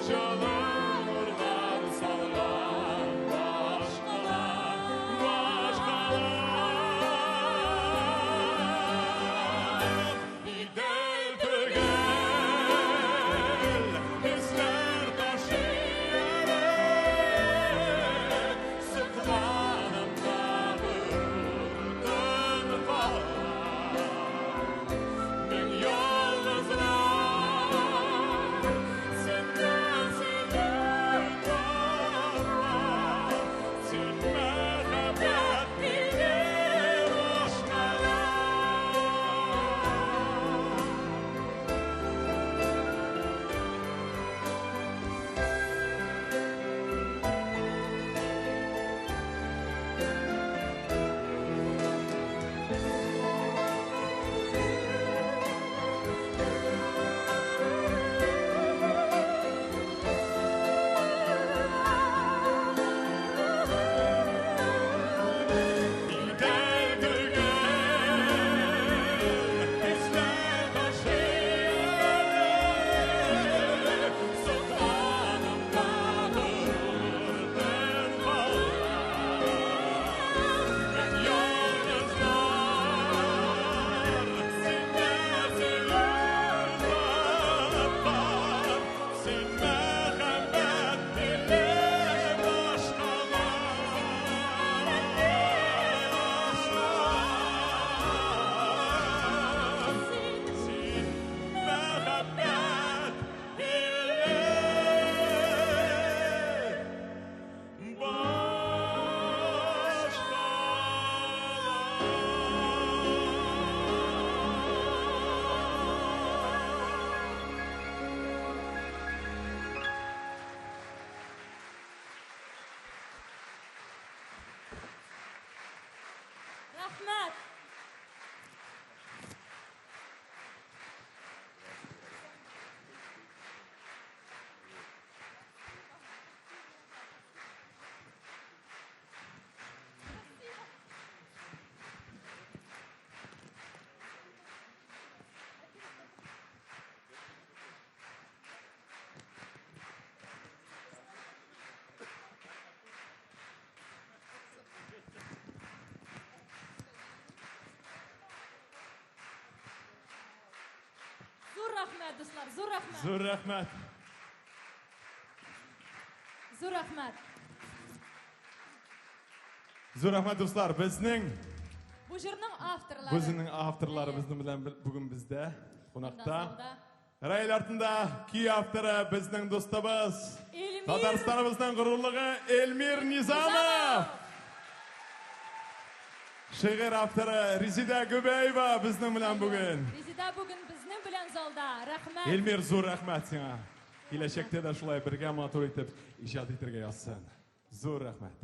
Җылы нурлар салган башкала, башкала. Идел түгел, хисләр ташый әле, сокланам да горур калам. Мең йолдызлар синдә сөйләр татлар, син мәхәббәт иле башкала. Идел түгел, хисләр ташый әле, сокланам да горур тын калам. Мең йолдызлар синдә сөйләр татлар, син мәхәббәт иле башкала. Син мәхәббәт иле башкала. Рәхмәт! Зур рәхмәт, дуслар, зур рәхмәт. Зур рәхмәт. Зур рәхмәт. Зур рәхмәт, дуслар. Безнең Бу җырның авторлары. Безнең авторлары безнең белән бүген бездә кунакта. Залда. Рояль артында көй авторы безнең дустыбыз, Эльмир Татарстаныбызның горурлыгы Эльмир Низамов. Шигырь авторы Резеда Гобәева безнең белән бүген. Резеда бүген безнең белән залда. Рәхмәт. Эльмир, зур рәхмәт сиңа. Киләчәктә дә шулай бергә матур итеп иҗат итәргә язсын. Зур рәхмәт.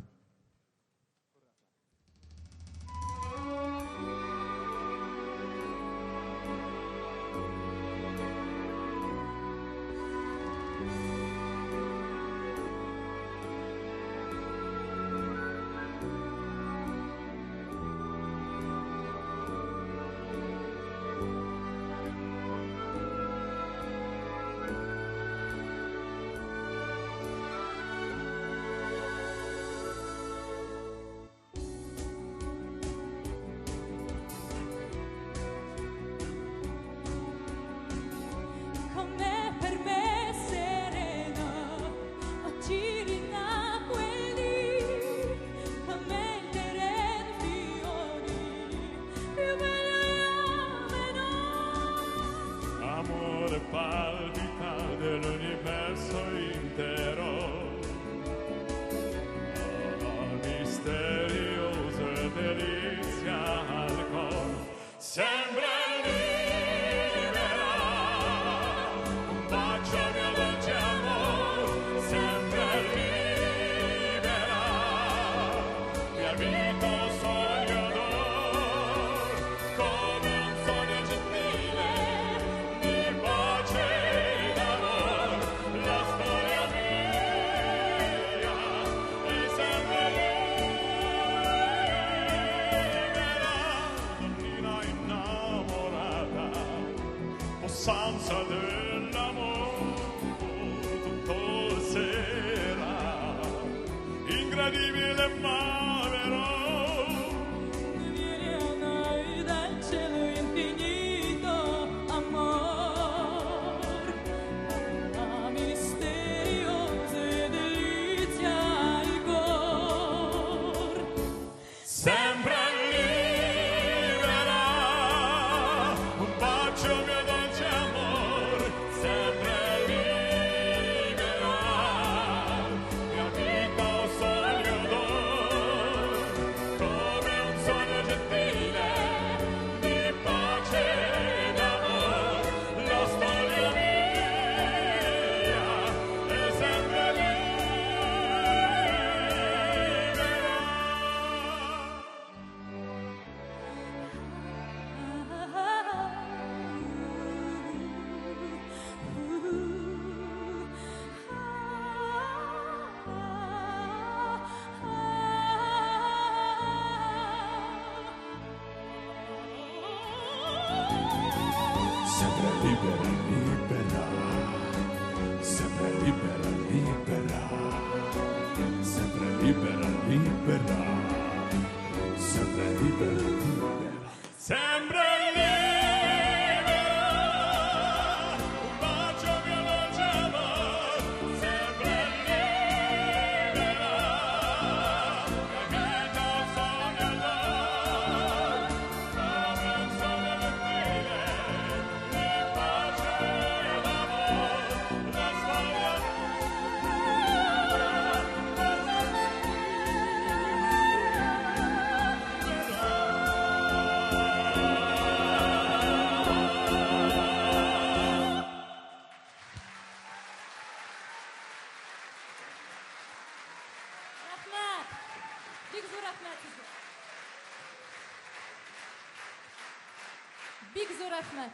muoverò. Viene dal cielo infinito amor, la misteriosa delizia al cor. Sempre libera, un bacio mio dolce amor, sempre libera, mia vita un sogno d'or, come un sogno gentile di pace e d'amor, la storia mia è sempre libera. Sempre libera, libera. Sempre libera, libera. Sempre libera, libera. Sempre libera, libera. Sempre libera, un bacio mio dolce amor, sempre libera, mia vita un sogno d'or, come un sogno gentile, di pace e d'amor, la storia Рәхмәт! Бик зур рәхмәт сезгә. Бик зур рәхмәт.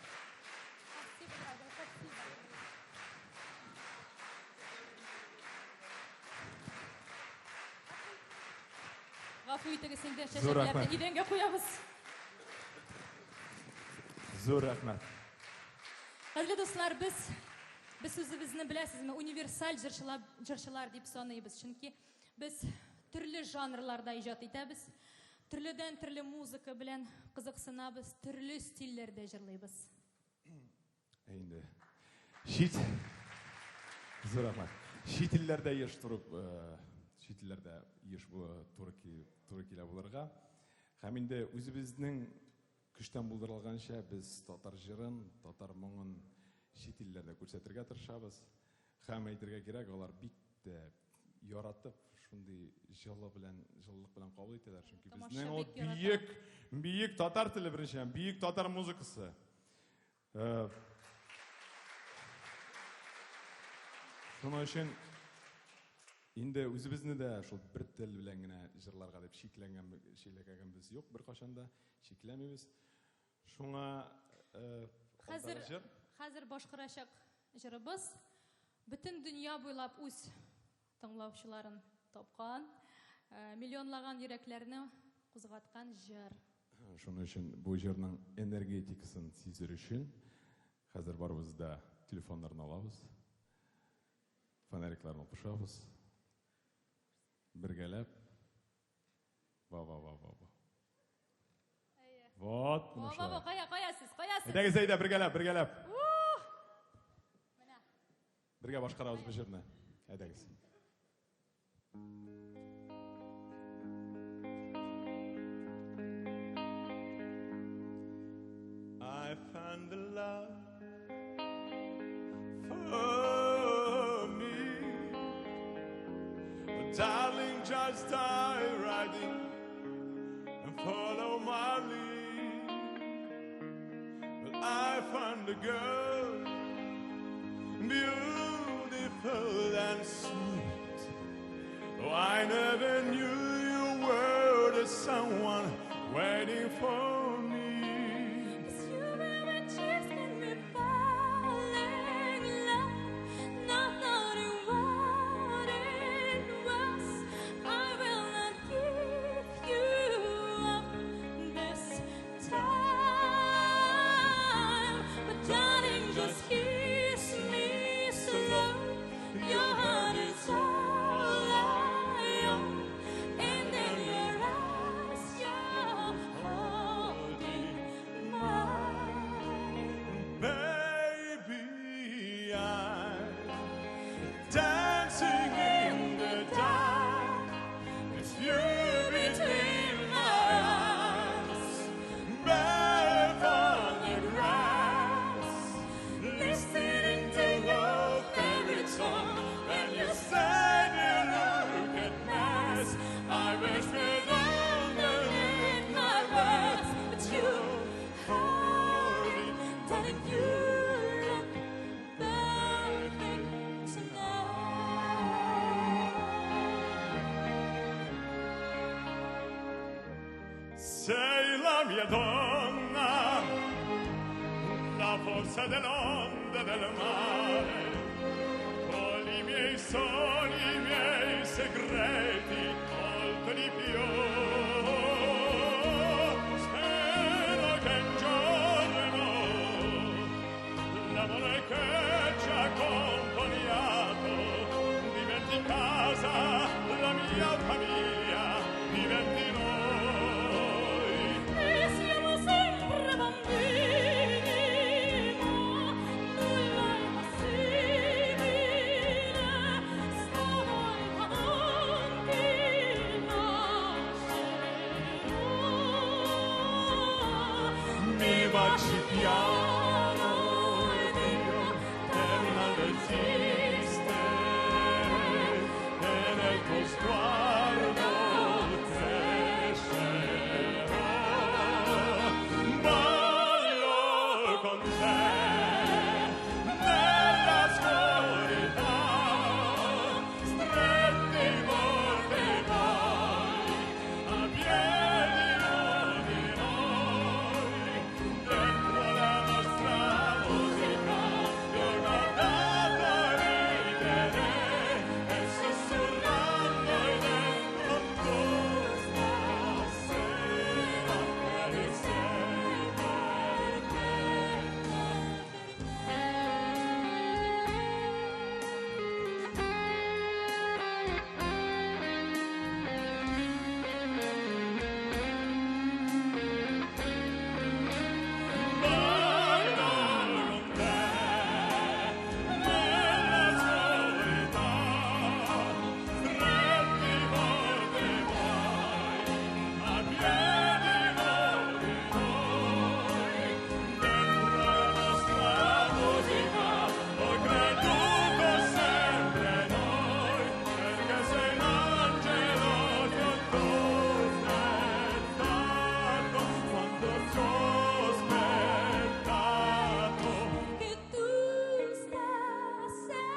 Спасибо, дорогой, спасибо. Гафу итегез инде, Зур чәчәкләрне рәхмәт. идәнгә куябыз. Зур рәхмәт. Кадерле дуслар, без үзебезне беләсезме, универсаль җырчылар дип саныйбыз. Чөнки без төрле жанрларда иҗат итәбез, төрледән төрле музыка белән кызыксынабыз, төрле стильләрдә җырлыйбыз. Инде. Чит Зур рәхмәт. Чит илләрдә еш торып, чит илләрдә еш туры килә булырга. Һәм инде үзебезнең көчтән булдырылганча без татар җырын, татар моңын чит илләрдә күрсәтергә тырышабыз. Һәм әйтергә кирәк, алар бик тә яратып, шундый җылы белән, җылылык белән кабул итәләр. Чөнки Тамаша безнең ул бик ярата. бөек, бөек татар теле беренчедән, бөек татар музыкасы. Шуның өчен инде үзебезне дә шул бер тел белән генә җырларга дип чикләнгәнбез юк, беркайчан да чикләмибез. Шуңа Хәзер алдагы җыр. хәзер башкарачак җырыбыз бөтен дөнья буйлап үз тыңлаучыларын тапкан, миллионлаган йөрәкләрне кузгаткан җыр. Шуның өчен бу җырның энергетикасын сизер өчен хәзер барыбыз да телефоннарны алабыз, фонарикларны кушабыз. Бергәләп. Ва, ва, ва, ва, ва. Вот, менә Во, во, во, шулай. кая, кая сез, кая сез? Әйдәгез, әйдә, бергәләп, бергәләп. Менә. Бергә башкарабыз бу җырны. Әйдәгез. I found the love for me, but darling, just die riding and follow my lead. But I found a girl, beautiful and sweet. Oh, I never knew you were the someone waiting for me. 'Cause you were just in me falling in love, not knowing what it was. I will not give you up this time. But la mia donna, la forza dell'onda del mare, con i miei sogni, i miei segreti, molto di più. Spero che un giorno l'amore che ci ha accompagnato diventi casa, la mia famiglia diventi noi. E siamo sempre bambini, ma nulla è possibile, stavolta non ti lascerò. Mi baci piano ed io torno ad esistere, e nel tuo sguardo crescerò. Ballo con te nella scurità, stretti forte poi a piedi nudi noi, dentro la nostra musica ti ho guardato ridere e sussurrando dentro tu stasera eri sei perfetta. Ballo con te nella scurità, stretti forte poi a piedi nudi noi, dentro la nostra musica ho creduto sempre noi, perché sei un angelo ti ho sospettato quando ti ho aspettato. Che tu stasera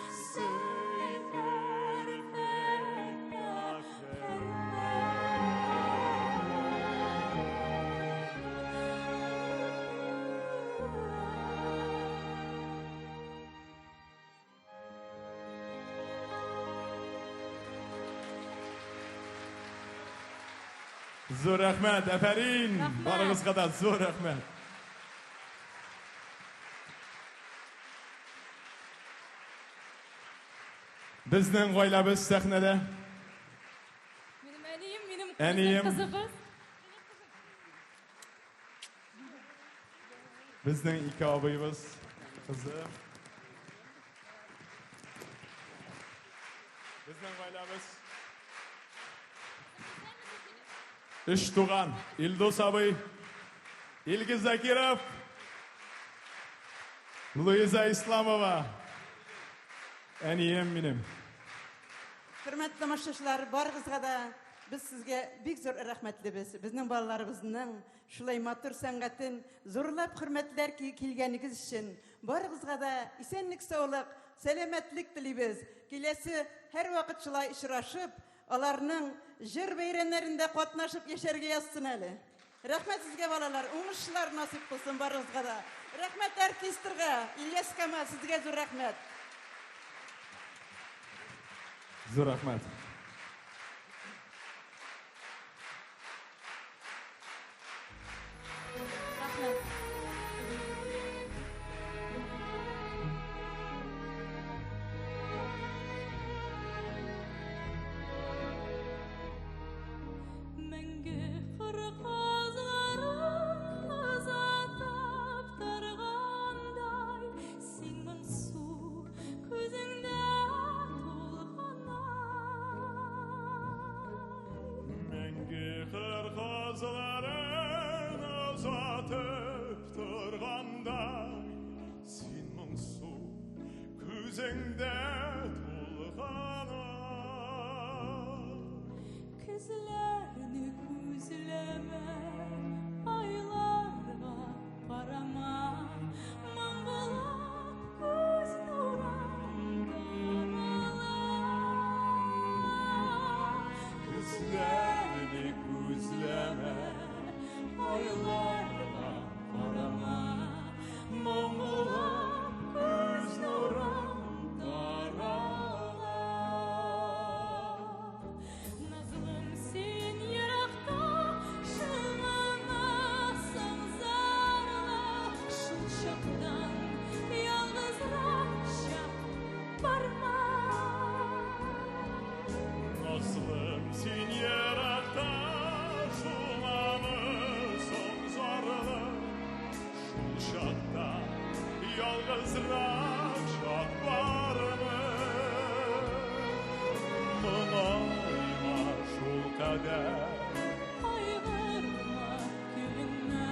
sei perfetta per Зур рәхмәт, афәрин! Рәхмәт. Барыгызга да зур рәхмәт. Безнең гаиләбез сәхнәдә. Минем әнием, минем Әнием. кызыбыз. Безнең ике абыебыз, кызы. Безнең гаиләбез. Өч туган. Илдус абый, Илгиз Закиров, Луиза Исламова. Әнием минем. Хөрмәтле тамашачылар, барыгызга да без сезгә бик зур рәхмәтлебез. Безнең балаларыбызның шулай матур сәнгатен зурлап хөрмәтләр килгәнегез өчен барыгызга да исәнлек, саулык, сәламәтлек телибез. Киләсе һәрвакыт шулай очрашып, аларның җыр бәйрәмнәрендә катнашып яшәргә язсын әле. Рәхмәт сезгә, балалар, уңышлар насыйп булсын барыгызга да. Рәхмәт оркестрга, Ильяс Камал, сезгә зур рәхмәт. Зур рәхмәт. Рәхмәт. Мәңге кыр казларын озатып торгандай, син моңсу күзеңдә тулганай. Мәңге кыр казларын озатып торгандай, син моңсу күзеңдә тулганай. Күзләрне күзләмә, айларга карама, моң булып күз нурың тарала. Күзләрне күзләмә, Ялгызрак чак бармы? Моңайма шулкадәр. Кайгырма, көенмә.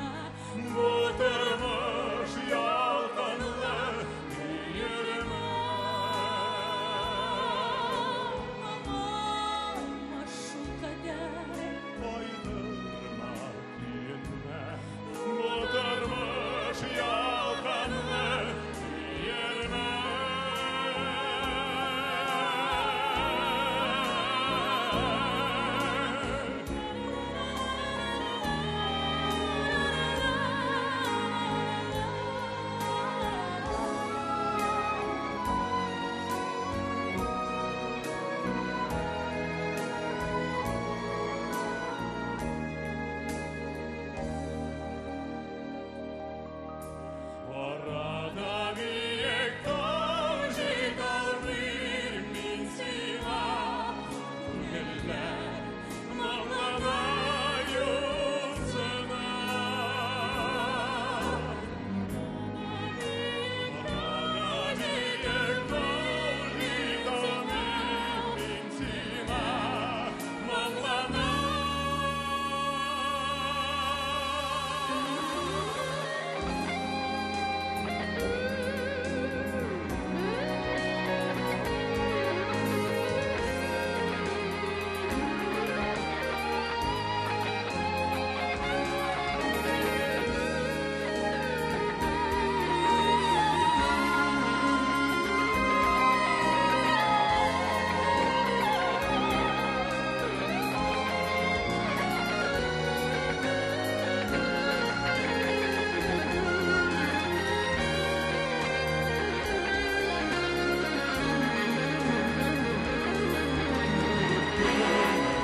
Бу тормыш ялкынлы өермә. Моңайма шулкадәр. Кайгырма, көенмә. Бу тормыш ялкынлы өермә. Арада биек тау җиталмыйм мин сиңа. Күңелләр моңлана юксына. Арада биек тау җиталмыйм мин сиңа. Моңлана.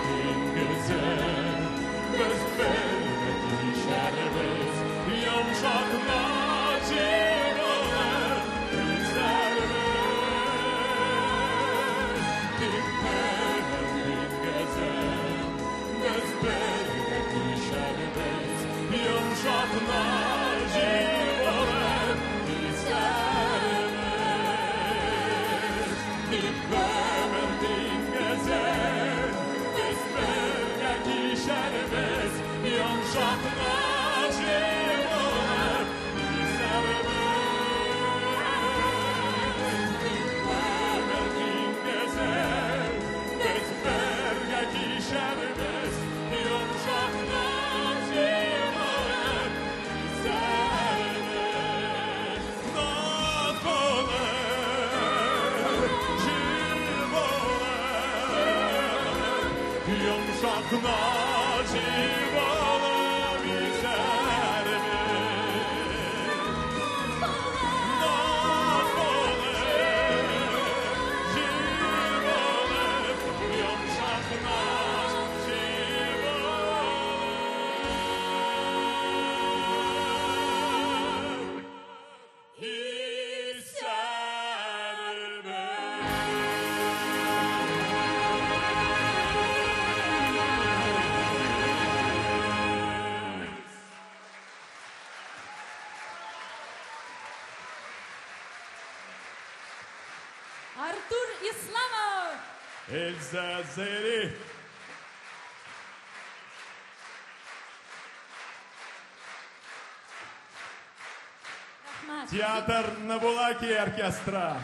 Диңгезе, без бергә кичәрбез, йомшак җил булып исәрбез. Тик күңел диңгезе, без бергә кичәрбез, йомшак җил булып исәрбез. Тик күңел диңгезе, без бергә кичәрбез, йомшак җил булып исәрбез. Тик күңел диңгезе, без бергә кичәрбез, йомшак җил булып исәрбез. Наз булып, җил булып, йомшак җил булып исәрбез. Наз булып, җил булып, йомшак җил булып исәрбез. Артур Исламов! Эльза Зери. Рәхмәт. Театр на Булаке оркестра.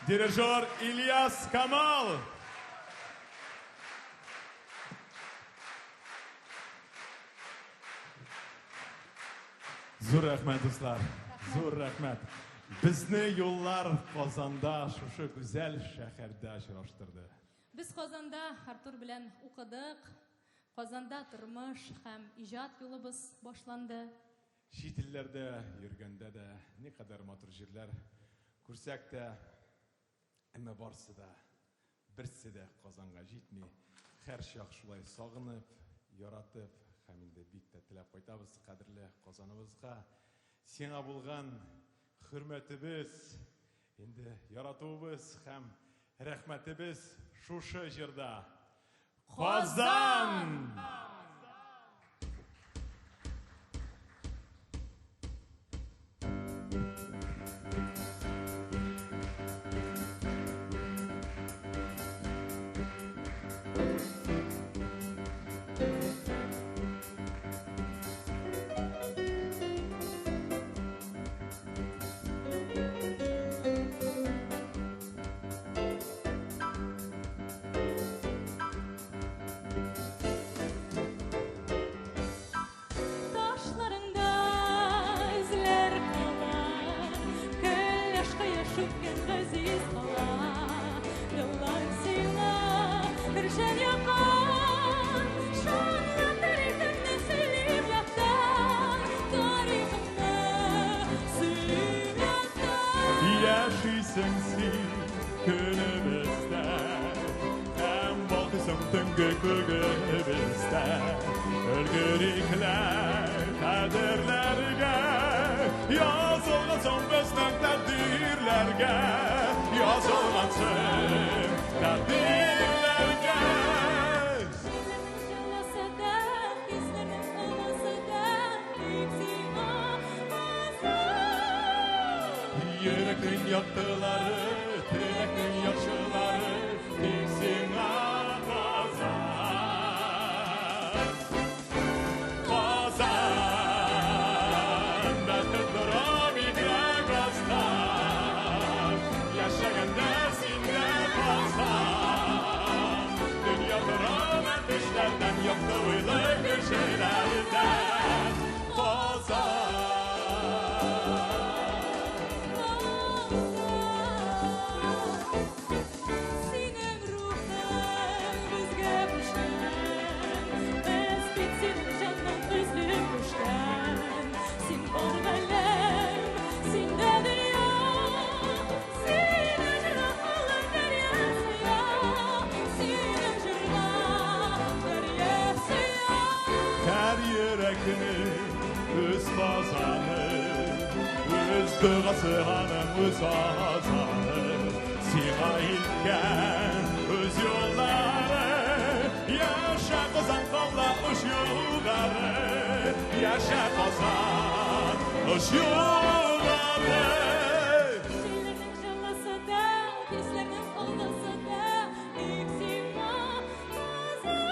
Дирижер Ильяс Камал. Зур рәхмәт, дуслар. Зур рәхмәт. Безне юллар Казанда, шушы гүзәл шәһәрдә очраштырды. Без Казанда Артур белән укыдык. Казанда тормыш һәм иҗат юлыбыз башланды. Чит илләрдә йөргәндә дә никадәр матур җирләр күрсәк тә, әмма барсы да, берсе дә Казанга җитми. Һәр чак шулай сагынып, яратып һәм инде бик тә теләп кайтабыз кадерле Казаныбызга. Сиңа булган хөрмәтебез, инде яратуыбыз һәм рәхмәтебез шушы җырда. Казан! Казан! Яшисең син көнебездә, Һәм балкыйсың төнге күгебездә. Өлгерекләр кадерләргә, Язылгансың безнең тәкъдирләргә, Язылгансың тәкъдирләргә. Җилләрнең җылысы да, хисләрнең олысы да, тик сиңа Казан. Йөрәкнең яктылары, теләкнең яхшылары, тик сиңа Казан. Казан, бәхет тора бигрәк астан, Яшәгәндә синдә Казан. Дөнья тора мәтешләрдән, якты уйлы кешеләрдән. Казан. Синең рухың безгә күчкән, без бит синең җаннан өзелеп төшкән. Син бар галәм, синдә дөнья, синең җырга халык дәрья сыя, синең җырга дәрья сыя. Һәр йөрәкнең үз Казаны, үз догасы аның, үз азаны. Сиңа илткән үз юллары, Яшә Казан, кабла оч югары, Яшә Казан, оч югары. Җилләрнең җылысы да, хисләрнең олысы да, тик сиңа Казан.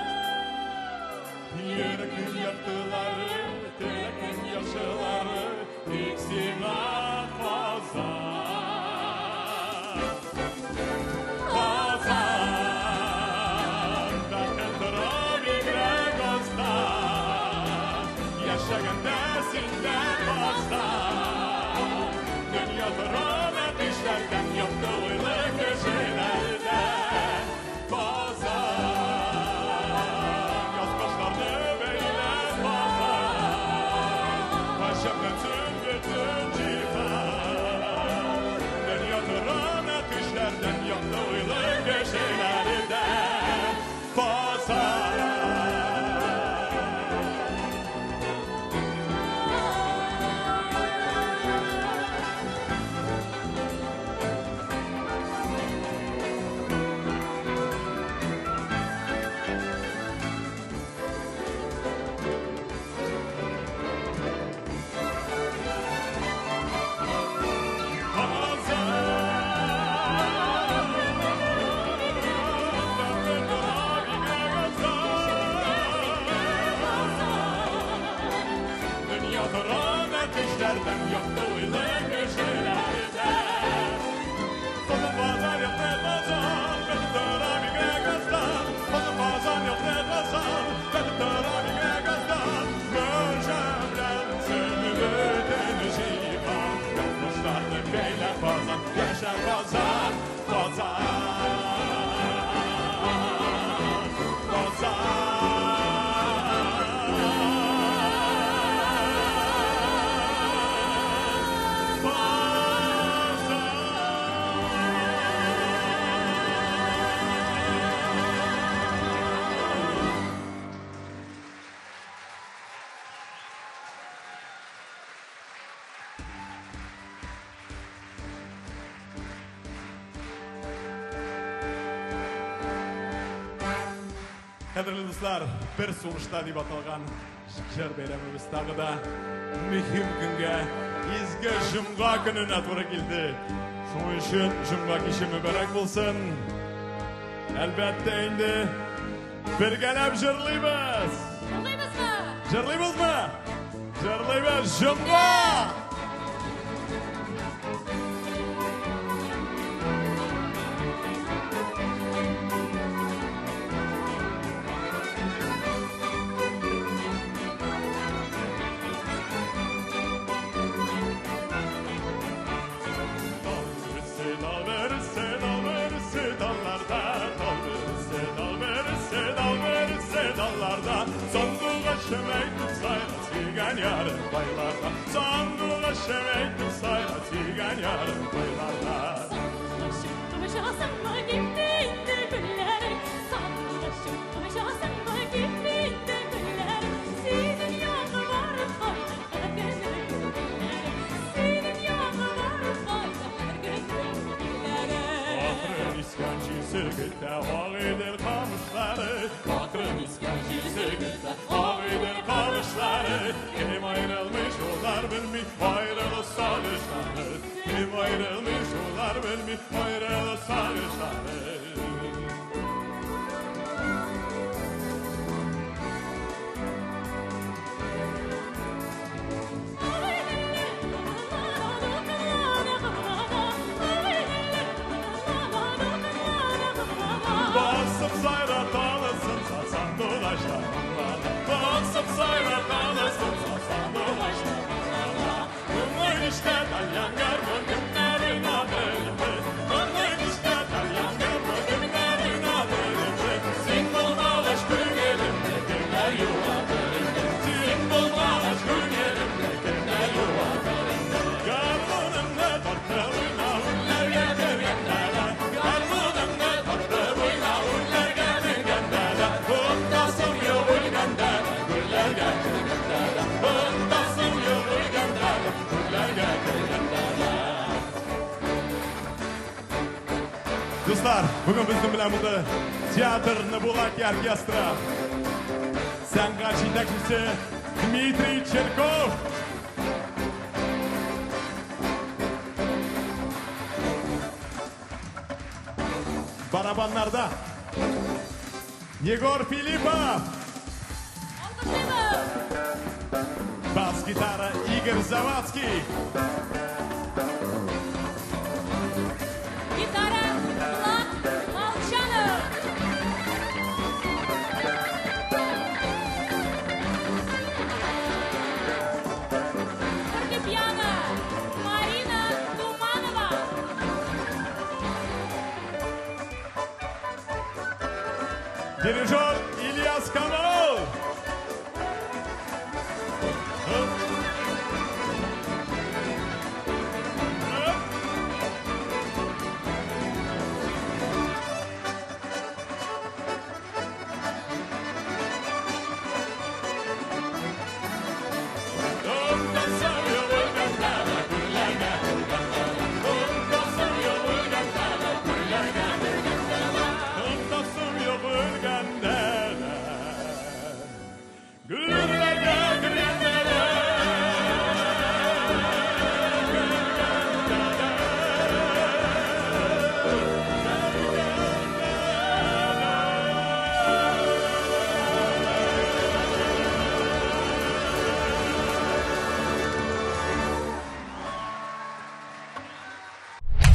Йөрәкнең яктылары, теләкнең яхшылары, тик сиңа Казан. Казан, бәхет тора бигрәк астан, Яшәгәндә синдә Казан. Дөнья тора нәкышләрдән, якты уйлы кешеләрдән. Казан, язмышларны бәйләп Казан, Гаҗәпләнсен бөтен җиһан. Дөнья тора нәкышләрдән, якты уйлы кешеләрдән. Казан. Дөнья тора нәкышләрдән, якты уйлы кешеләрдән. Казан, Казан, якты Казан, бәхет тора бигрәк астан. Казан, Казан, якты Казан, бәхет тора бигрәк астан. Гаҗәпләнсен бөтен җиһан, Язмышларны бәйләп Казан, яшә Казан, Казан. Казан. Кадерле дуслар, бер сулышта дип аталган җыр бәйрәмебез тагы да мөһим көнгә, изге җомга көненә туры килде. Шуның өчен җомга киче мөбарәк булсын. Әлбәттә инде бергәләп җырлыйбыз. Җырлыйбызмы? Җырлыйбызмы? Җырлыйбыз җомга! Dal börüsü, dal börüsü, dal börüsü, dallarda. Dal börüsü, dal börüsü, dal börüsü, dallarda. Sandugaçım mektup sayla сөйгән ярым кайларда. Сандугачым әйтеп сайра сөйгән ярым кайларда. белми, аерылышалар. Кем аерылмый, шулар белми, аерылышалар. Basıp sayratalısın sandulaşlar. Basıp sayratalısın sandulaşlar. Bunlar işte dalyan garmon günlerin adı. Bunlar işte dalyan garmon günlerin adı. Sen bulmalaş günlerimde günler yuvadır. Sen bulmalaş günlerimde günler yuvadır. Garmonumda tatlı oyna unlar getirgenler. Garmonumda tatlı oyna unlar getirgenler. Untasım yok uyganlar, güller getirgenler. Untasım yok uyganlar, güller getirgenler. Дуслар, бүген безнең белән булды театр Набулаки оркестры. Сәнгать җитәкчесе Дмитрий Черков. Барабаннарда Егор Филиппов. Бас-гитара Игорь Завадский. Гитара Влад Молчанов. Фортепиано Марина Туманова. Дирижер Ильяс Камал.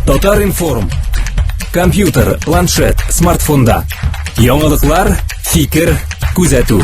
Татар-информ. Компьютер, планшет, смартфонда. Яңалыклар, фикер, күзәтү.